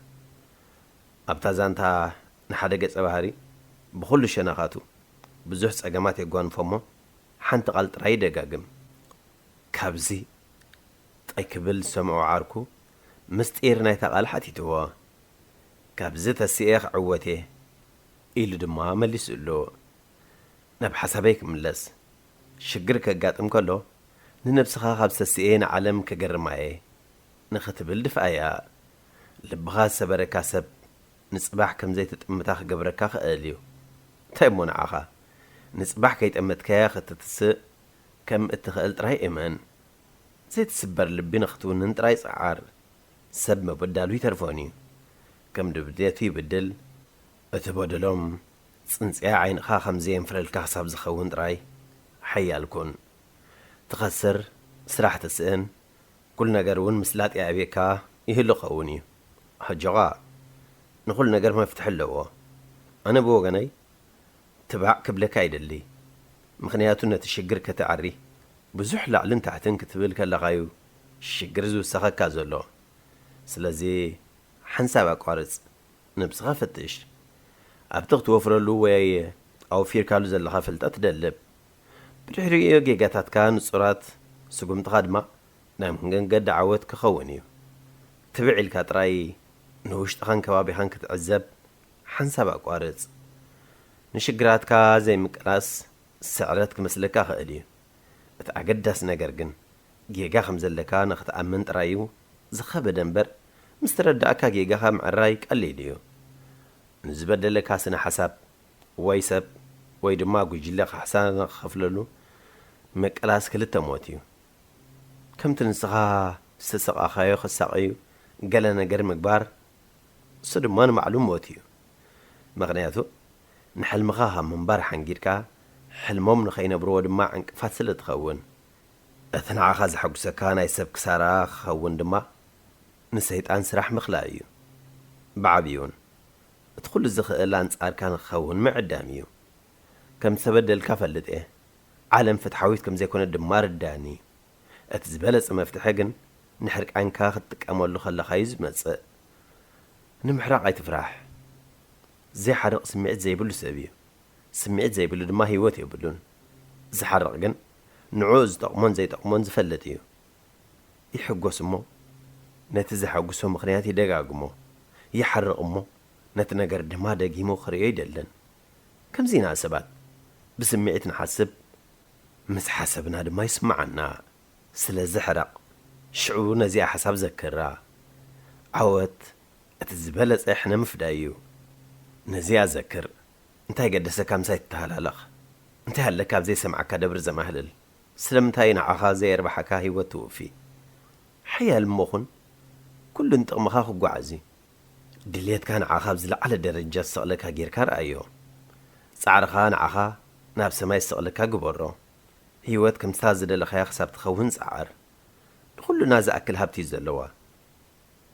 ኣብታ ዛንታ ንሓደ ገጸ ባህሪ ብኹሉ ሸነኻቱ ብዙሕ ጸገማት የጓንፎ እሞ ሓንቲ ቃል ጥራይ ይደጋግም። ካብዚ ጠይ ክብል ዝሰምዖ ዓርኩ ምስጢር ናይታ ቃል ሓቲትዎ። ካብዚ ተሲኤ ክዕወት እየ ኢሉ ድማ መሊሱሉ። ናብ ሓሳበይ ክምለስ፣ ሽግር ከጋጥም ከሎ ንነብስኻ ካብ ሰሲኤ ንዓለም ከገርማ እየ ንኽትብል ድፍኣያ። ልብኻ ዝሰበረካ ሰብ ንጽባሕ ከም ዘይትጥምታ ክገብረካ ክእል እዩ። እንታይ እሞ ንዓኻ ንጽባሕ ከይጠመትካያ ክትትስእ ከም እትኽእል ጥራይ እመን። ዘይትስበር ልቢ ንኽትውንን ጥራይ ጽዓር። ሰብ ምብዳሉ ይተርፎን እዩ። ከም ድብደቱ ይብድል። እቲ በደሎም ጽንጽያ ዓይንኻ ከም ዘየንፍረልካ ክሳብ ዝኸውን ጥራይ ሓያል ኩን። ትኸስር፣ ስራሕ ትስእን፣ ኩሉ ነገር እውን ምስ ላጥ የኣብየካ ይህሉ ክኸውን እዩ። ሕጆኻ ንኹሉ ነገር መፍትሒ ኣለዎ። ኣነ ብወገነይ ትባዕ ክብለካ ይደሊ። ምኽንያቱ ነቲ ሽግር ከተዕሪ ብዙሕ ላዕልን ታሕትን ክትብል ከለኻዩ ሽግር ዝውሰኸካ ዘሎ። ስለዚ ሓንሳብ ኣቋርጽ፣ ነብስኻ ፈትሽ። ኣብቲ ክትወፍረሉ ወይ ኣውፊርካሉ ዘለኻ ፍልጠት ደልብ። ብድሕሪኡ ጌጋታትካ ንጹራት፣ ስጉምትኻ ድማ ናይ መንገዲ ዓወት ክኸውን እዩ። ትብዕ ኢልካ ጥራይ ንውሽጥኻን ከባቢኻን ክትዕዘብ ሓንሳብ ኣቋርጽ። ንሽግራትካ ዘይምቅላስ ስዕረት ክመስለካ ኽእል እዩ። እቲ ኣገዳሲ ነገር ግን ጌጋ ከም ዘለካ ንኽትኣምን ጥራይ እዩ። ዝኸበደ እምበር፣ ምስ ተረዳእካ ጌጋኻ ምዕራይ ቀሊል እዩ። ንዝበደለካ ስነ ሓሳብ ወይ ሰብ ወይ ድማ ጉጅለ ካሕሳ ንኽኸፍለሉ ምቅላስ ክልተ ሞት እዩ። ከምቲ ንስኻ ዝተሰቓኻዮ ከሳቐዩ ገለ ነገር ምግባር፣ እሱ ድማ ንባዕሉ ሞት እዩ። ምኽንያቱ ንሕልምኻ ካብ ምንባር ሓንጊድካ ሕልሞም ንኸይነብርዎ ድማ ዕንቅፋት ስለ ትኸውን። እቲ ንዓኻ ዘሐጉሰካ ናይ ሰብ ክሳራ ክኸውን ድማ ንሰይጣን ስራሕ ምኽላይ እዩ። ብዓብዩን እቲ ኩሉ ዝኽእል ኣንጻርካ ንክኸውን ምዕዳም እዩ። ከም ዝተበደልካ ፈልጥ እየ። ዓለም ፍትሓዊት ከም ዘይኮነት ድማ ርዳኒ። እቲ ዝበለጸ መፍትሒ ግን ንሕርቃንካ ክትጥቀመሉ ከለኻ እዩ ዝመጽእ። ንምሕራቕ ኣይትፍራሕ። ዘይሓርቕ ስምዒት ዘይብሉ ሰብ እዩ። ስምዒት ዘይብሉ ድማ ህይወት የብሉን። ዝሓርቕ ግን ንዕኡ ዝጠቕሞን ዘይጠቕሞን ዝፈልጥ እዩ። ይሕጎስ እሞ ነቲ ዘሐጉሶ ምኽንያት ይደጋግሞ። ይሓርቕ እሞ ነቲ ነገር ድማ ደጊሙ ክርእዮ ኣይደልን። ከምዚ ኢና ሰባት ብስምዒት ንሓስብ፣ ምስ ሓሰብና ድማ ይስምዓና። ስለዚ ሕረቕ። ሽዑ ነዚኣ ሓሳብ ዘክራ። ዓወት እቲ ዝበለጸ ሕነ ምፍዳይ እዩ። ነዚኣ ዘክር። እንታይ ገደሰካ ምሳይ ትተሃላለኽ? እንታይ ኣለካ ኣብ ዘይሰምዓካ ደብሪ ዘማህልል? ስለምንታይ ንዓኻ ዘየርብሓካ ህይወት ትውፊ? ሓያል እሞ ኹን። ኩሉ ንጥቕምኻ ክጓዓዝ እዩ። ድልየትካ ንዓኻ ኣብ ዝለዓለ ደረጃ ዝሰቕለካ ጌርካ ረኣዮ። ጻዕርኻ ንዓኻ ናብ ሰማይ ዝሰቕለካ ግበሮ። ህይወት ከምታ ዝደለኻያ ክሳብ ትኸውን ጻዓር። ንኹልና ዝኣክል ሃብቲ እዩ ዘለዋ።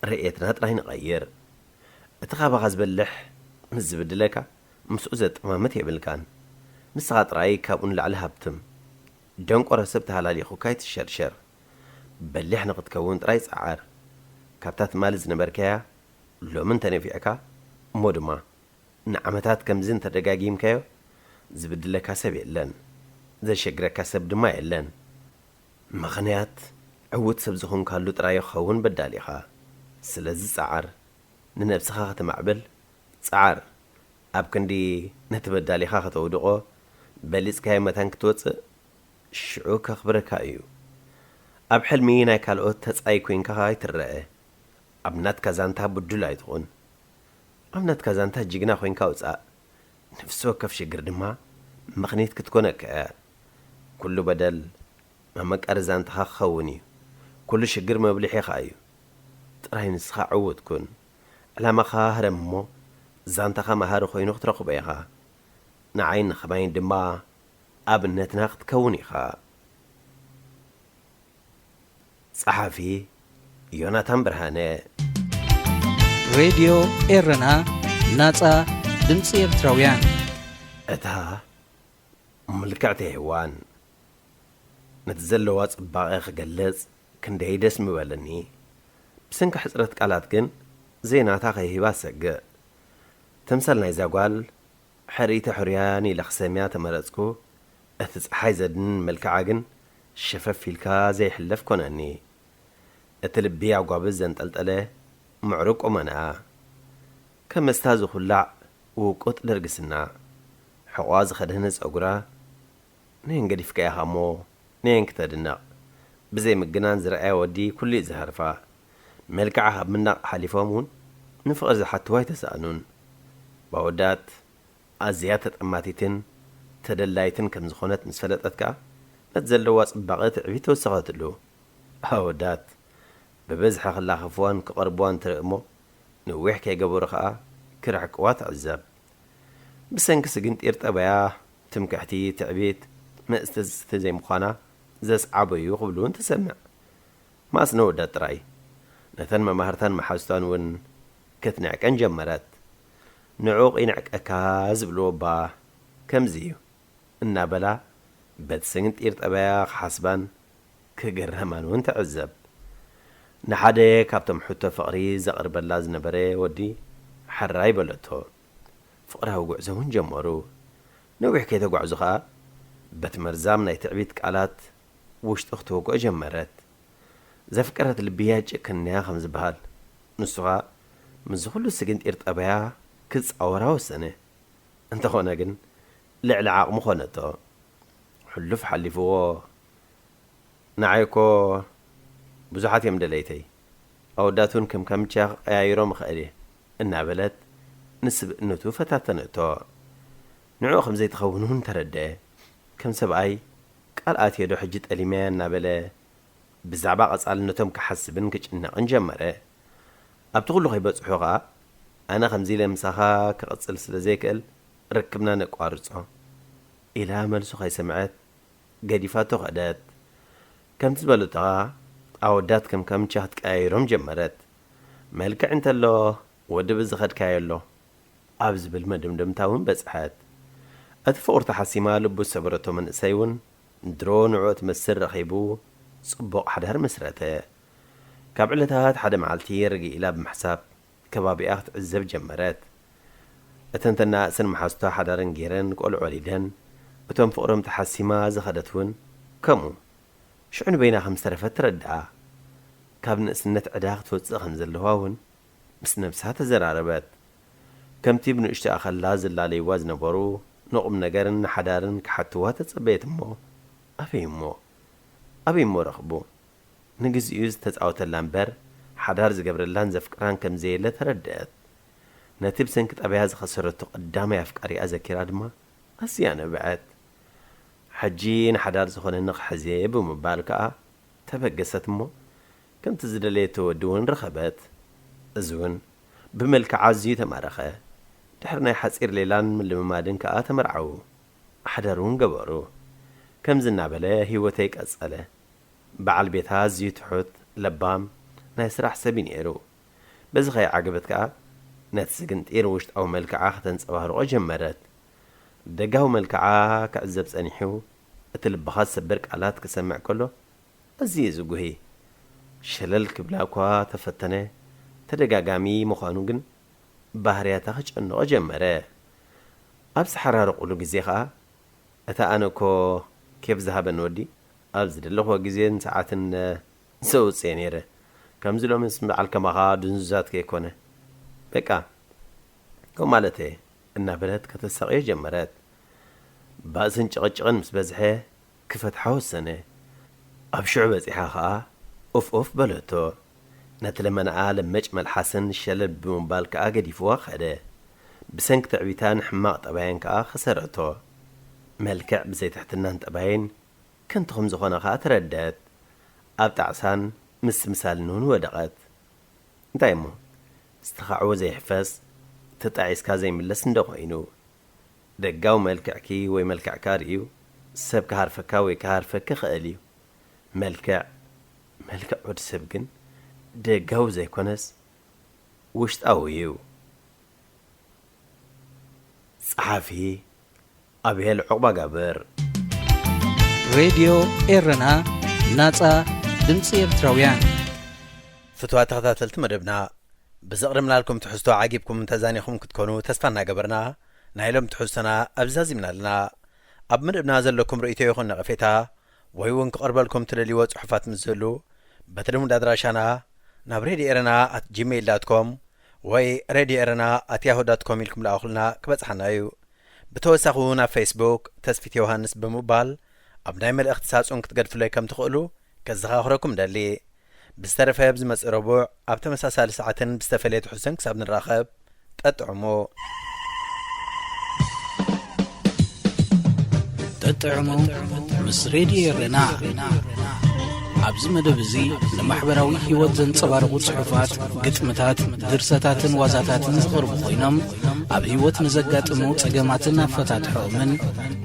ርእየትና ጥራይ ንቐይር። እቲ ካባኻ ዝበልሕ ምስ ዝብድለካ፣ ምስኡ ዘጠማምት የብልካን። ንስኻ ጥራይ ካብኡ ንላዕሊ ሃብትም። ደንቆሮ ሰብ ተሃላሊኹካ ኣይትሸርሸር። በሊሕ ንኽትከውን ጥራይ ጸዓር። ካብታ ትማሊ ዝነበርካያ ሎሚ እንተነፊዕካ፣ እሞ ድማ ንዓመታት ከምዚ እንተደጋጊምካዮ፣ ዝብድለካ ሰብ የለን፣ ዘሸግረካ ሰብ ድማ የለን። ምኽንያት ዕዉት ሰብ ዝኾንካሉ ጥራይ ክኸውን በዳል ኢኻ። ስለዚ ጸዓር፣ ንነብስኻ ከተማዕብል ጸዓር። ኣብ ክንዲ ነቲ በዳሊኻ ከተውድቖ፣ በሊጽካዮ መታን ክትወጽእ፣ ሽዑ ከኽብረካ እዩ። ኣብ ሕልሚ ናይ ካልኦት ተጻይ ኮይንካ ኣይትረአ። ኣብ ናትካ ዛንታ ብዱል ኣይትኹን። ኣብ ናትካ ዛንታ ጅግና ኮይንካ ውጻእ። ነፍሲ ወከፍ ሽግር ድማ ምኽኒት ክትኮነካ እያ። ኩሉ በደል መመቀሪ ዛንታኻ ክኸውን እዩ። ኩሉ ሽግር መብልሒኻ እዩ። ጥራይ ንስኻ ዕዉት ኩን። ዕላማኻ ህረም እሞ ዛንታኻ መሃሪ ኮይኑ ክትረኽቦ ኢኻ። ንዓይን ንኸማይን ድማ ኣብነትና ክትከውን ኢኻ። ጸሓፊ ዮናታን ብርሃነ። ሬድዮ ኤረና፣ ናጻ ድምጺ ኤርትራውያን። እታ ምልክዕቲ ሄዋን ነቲ ዘለዋ ጽባቐ ክገልጽ ክንደይ ደስ ምበለኒ። ብሰንኪ ሕጽረት ቃላት ግን ዘይናታ ከይህባ ሰግእ። ተምሳል ናይዛ ጓል ሕርይቲ ሕሩያን ኢለ ክሰምያ ተመረጽኩ። እቲ ጸሓይ ዘድንን መልክዓ ግን ሸፈፍ ኢልካ ዘይሕለፍ ኮነኒ። እቲ ልቢ ኣጓብዝ ዘንጠልጠለ ምዕሩግ ቁመናኣ፣ ከም መስታ ዝኹላዕ ውቁጥ ደርግስና፣ ሕቖኣ ዝኸደነ ጸጉራ፣ ነየን ገዲፍካ ኢኻ እሞ ነየን ክተድንቕ? ብዘይ ምግናን ዝረኣያ ወዲ ኩሉ እዩ ዝሃርፋ። መልክዓ ካብ ምናቕ ሓሊፎም እውን ንፍቕሪ ዝሓትዋ ኣይተሳእኑን። ባወዳት ኣዝያ ተጠማቲትን ተደላይትን ከም ዝኾነት ምስ ፈለጠት ከኣ፣ ነቲ ዘለዋ ጽባቐ ትዕቢት ተወሰኸትሉ። ኣወዳት ብብዝሒ ክላኸፍዋን ክቐርብዋን ትርኢ እሞ፣ ንዊሕ ከይገበሩ ከኣ ክርሕቅዋ ትዕዘብ። ብሰንኪ ስግንጢር ጠባያ፣ ትምክሕቲ፣ ትዕቢት፣ ምእዝዝቲ ዘይምዃና ዘስዓቦ እዩ ክብሉ እውን ትሰምዕ። መኣስ ነወዳት ጥራይ፣ ነተን መማህርታን መሓዙታን እውን ክትንዕቀን ጀመረት። ንዑቕ ይንዕቀካ ዝብልዎ እባ ከምዚ እዩ እናበላ በቲ ስግንጢር ጠባያ ክሓስባን ክግረማን እውን ትዕዘብ። ንሓደ ካብቶም ሕቶ ፍቕሪ ዘቕርበላ ዝነበረ ወዲ፣ ሕራይ በለቶ። ፍቕራዊ ጉዕዞ እውን ጀመሩ። ነዊሕ ከይተጓዕዙ ኸኣ፣ በቲ መርዛም ናይ ትዕቢት ቃላት ውሽጡ ክትወግኦ ጀመረት። ዘፍቀረት ልብያ ጭክንያ ከም ዝበሃል፣ ንሱ ኸኣ ምስዚ ኩሉ ስግንጢር ጠባያ ክጻወራ ወሰነ። እንተኾነ ግን፣ ልዕሊ ዓቕሙ ኾነቶ። ሕሉፍ ሓሊፍዎ። ንዓይ እኮ ብዙሓት እዮም ደለይተይ። ኣወዳት እውን ከም ካምቻ ክቀያይሮም እኽእል እየ፣ እናበለት ንስብእነቱ ፈታተነቶ። ንዕኡ ከም ዘይትኸውን እውን ተረድአ። ከም ሰብኣይ፣ ቃል ኣትየ ዶ ሕጂ ጠሊመያ እናበለ ብዛዕባ ቀጻልነቶም ክሓስብን ክጭነቕን ጀመረ። ኣብቲ ኩሉ ከይበጽሑ ኸኣ፣ ኣነ ከምዚ ኢለ ምሳኻ ክቕጽል ስለ ዘይክእል፣ ርክብና ነቋርጾ፣ ኢላ መልሱ ከይሰምዐት፣ ገዲፋቶ ከደት። ከምቲ ዝበለቶ ኸኣ ኣወዳት ከም ካምቻ ክትቀያይሮም ጀመረት። መልክዕ እንተሎ ወዲ ብዝኸድካዮ ኣሎ ኣብ ዝብል መደምደምታ እውን በጽሐት። እቲ ፍቕሩ ተሓሲማ ልቡ ዝሰበረቶ መንእሰይ እውን ድሮ ንዕኡ ትመስል ረኺቡ ጽቡቕ ሓዳር መስረተ። ካብ ዕለታት ሓደ መዓልቲ ርግእ ኢላ ብምሕሳብ ከባቢኣ ክትዕዘብ ጀመረት። እተን ተናእስን መሓዙታ ሓዳረን ገይረን ቆልዑ ወሊደን፣ እቶም ፍቕሮም ተሓሲማ ዝኸደት እውን ከምኡ። ሽዑ ንበይና ከም ዝተረፈት ተረድኣ። ካብ ንእስነት ዕዳ ክትወጽእ ከም ዘለዋ እውን ምስ ነብሳ ተዘራረበት። ከምቲ ብንእሽቶኣ ከላ ዝላለይዋ ዝነበሩ ንቑም ነገርን ንሓዳርን ክሓትዋ ተጸበየት እሞ፣ ኣበይ እሞ? ኣበይ እሞ ረኽቡ? ንግዚኡ ዝተጻወተላ እምበር፣ ሓዳር ዝገብረላን ዘፍቅራን ከም ዘየለ ተረድአት። ነቲ ብሰንኪ ጠባያ ዝኸሰረቶ ቀዳማይ ኣፍቃሪኣ ዘኪራ ድማ ኣዝያ ነብዐት። ሕጂ ንሓዳር ዝኾነኒ ክሕዝ እየ ብምባል ከኣ ተበገሰት እሞ፣ ከምቲ ዝደለየቶ ወዲ እውን ረኸበት። እዚ እውን ብመልክዓ ኣዝዩ ተማረኸ። ድሕሪ ናይ ሓጺር ሌላን ምልምማድን ከኣ ተመርዓዉ። ሓዳር እውን ገበሩ። ከምዚ እናበለ ህይወተይ ቀጸለ። በዓል ቤታ ኣዝዩ ትሑት፣ ለባም፣ ናይ ስራሕ ሰብ እዩ ነይሩ። በዚ ከይዓገበት ከኣ ነቲ ስግንጢር ውሽጣዊ መልክዓ ከተንጸባርቖ ጀመረት። ደጋዊ መልክዓ ክዕዘብ ጸኒሑ፣ እቲ ልብኻ ዝሰብር ቃላት ክሰምዕ ከሎ ኣዝዩ እዩ ዝጉሂ። ሸለል ክብላ እኳ ተፈተነ፣ ተደጋጋሚ ምዃኑ ግን ባህርያታ ክጨንቖ ጀመረ። ኣብ ዝሓራረቑሉ ግዜ ኸኣ፣ እታ ኣነ እኮ ኬፍ ዝሃበኒ ወዲ፣ ኣብ ዝደለኽዎ ግዜን ሰዓትን ዘውጽእ እየ ነይረ። ከምዚ ሎምስ በዓል ከማኻ ድንዙዛት ከይኮነ። በቃ፣ ከምኡ ማለት እየ፣ እናበለት ከተሳቕዮ ጀመረት። ባእስን ጭቕጭቕን ምስ በዝሐ፣ ክፈትሓ ወሰነ። ኣብ ሽዑ በጺሓ ኸኣ ኡፍ ኡፍ በለቶ። ነቲ ለመናኣ ለመጭ መልሓስን ሸለል ብምባል ከኣ ገዲፍዋ ከደ። ብሰንኪ ትዕቢታን ሕማቕ ጠባያን ከኣ ከሰረቶ። መልክዕ ብዘይትሕትናን ጠባይን ከንቱ ከም ዝኾነ ከኣ ተረድአት። ኣብ ጣዕሳን ምስትምሳልን እውን ወደቐት። እንታይ እሞ? ዝተኻዕወ ዘይሕፈስ፣ ተጣዒስካ ዘይምለስ እንዶ ኮይኑ። ደጋዊ መልክዕኪ ወይ መልክዕካ ርእዩ ሰብ ክሃርፈካ ወይ ክሃርፈኪ ይኽእል እዩ። መልክዕ፣ መልክዕ ወዲ ሰብ ግን ደጋዊ ዘይኮነስ ውሽጣዊ እዩ። ጸሓፊ ኣቤል ዑቕባጋብር። ሬድዮ ኤረና፣ ናጻ ድምጺ ኤርትራውያን። ፍትዋት ተኸታተልቲ መደብና፣ ብዘቕረብናልኩም ትሕዝቶ ዓጊብኩም ተዛኒኹም ክትኮኑ ተስፋ እናገበርና፣ ናይ ሎም ትሕዝቶና ኣብዚ ዛዚምና ኣለና። ኣብ መደብና ዘለኩም ርእይቶ ይኹን ነቐፌታ፣ ወይ እውን ክቐርበልኩም ትደልይዎ ጽሑፋት ምስ ዝህሉ፣ በቲ ልሙድ ኣድራሻና ናብ ሬድዮ ኤረና ኣት ጂሜይል ዳት ኮም ወይ ሬድዮ ኤረና ኣት ያሁ ዳት ኮም ኢልኩም ልኣኹልና ክበጽሓና እዩ። ብተወሳኺ እውን ኣብ ፌስቡክ ተስፊት ዮሃንስ ብምባል ኣብ ናይ መልእኽቲ ሳጹን ክትገድፍለይ ከም ትኽእሉ ከዘኻኽረኩም ደሊ። ብዝተረፈ ብዝመጽእ ረቡዕ ኣብ ተመሳሳሊ ሰዓትን ብዝተፈለየ ትሕዝቶን ክሳብ ንራኸብ፣ ጠጥዕሙ። ጠጥዕሙ ምስ ሬድዮ ኤረና። ኣብዚ መደብ እዚ ንማሕበራዊ ህይወት ዘንጸባርቑ ጽሑፋት፣ ግጥምታት፣ ድርሰታትን ዋዛታትን ዝቐርቡ ኮይኖም፣ ኣብ ህይወት ንዘጋጥሙ ጸገማትን ኣፈታትሖኦምን፣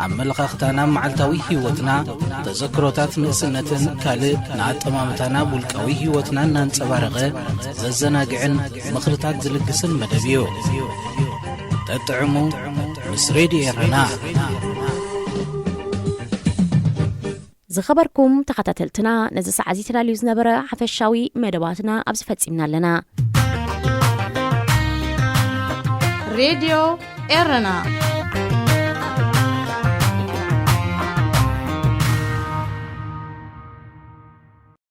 ኣመለኻኽታና ኣብ መዓልታዊ ህይወትና፣ ተዘክሮታት ንእስነትን ካልእ ንኣጠማምታና ኣብ ውልቃዊ ህይወትና እናንጸባረቐ ዘዘናግዕን ምኽርታት ዝልግስን መደብ እዩ። ጠጥዕሙ ምስ ሬድዮ ኤረና። ዝኸበርኩም ተኸታተልትና፣ ነዚ ሰዓት እዚ ተዳልዩ ዝነበረ ሓፈሻዊ መደባትና ኣብዚ ፈጺምና ኣለና። ሬድዮ ኤረና።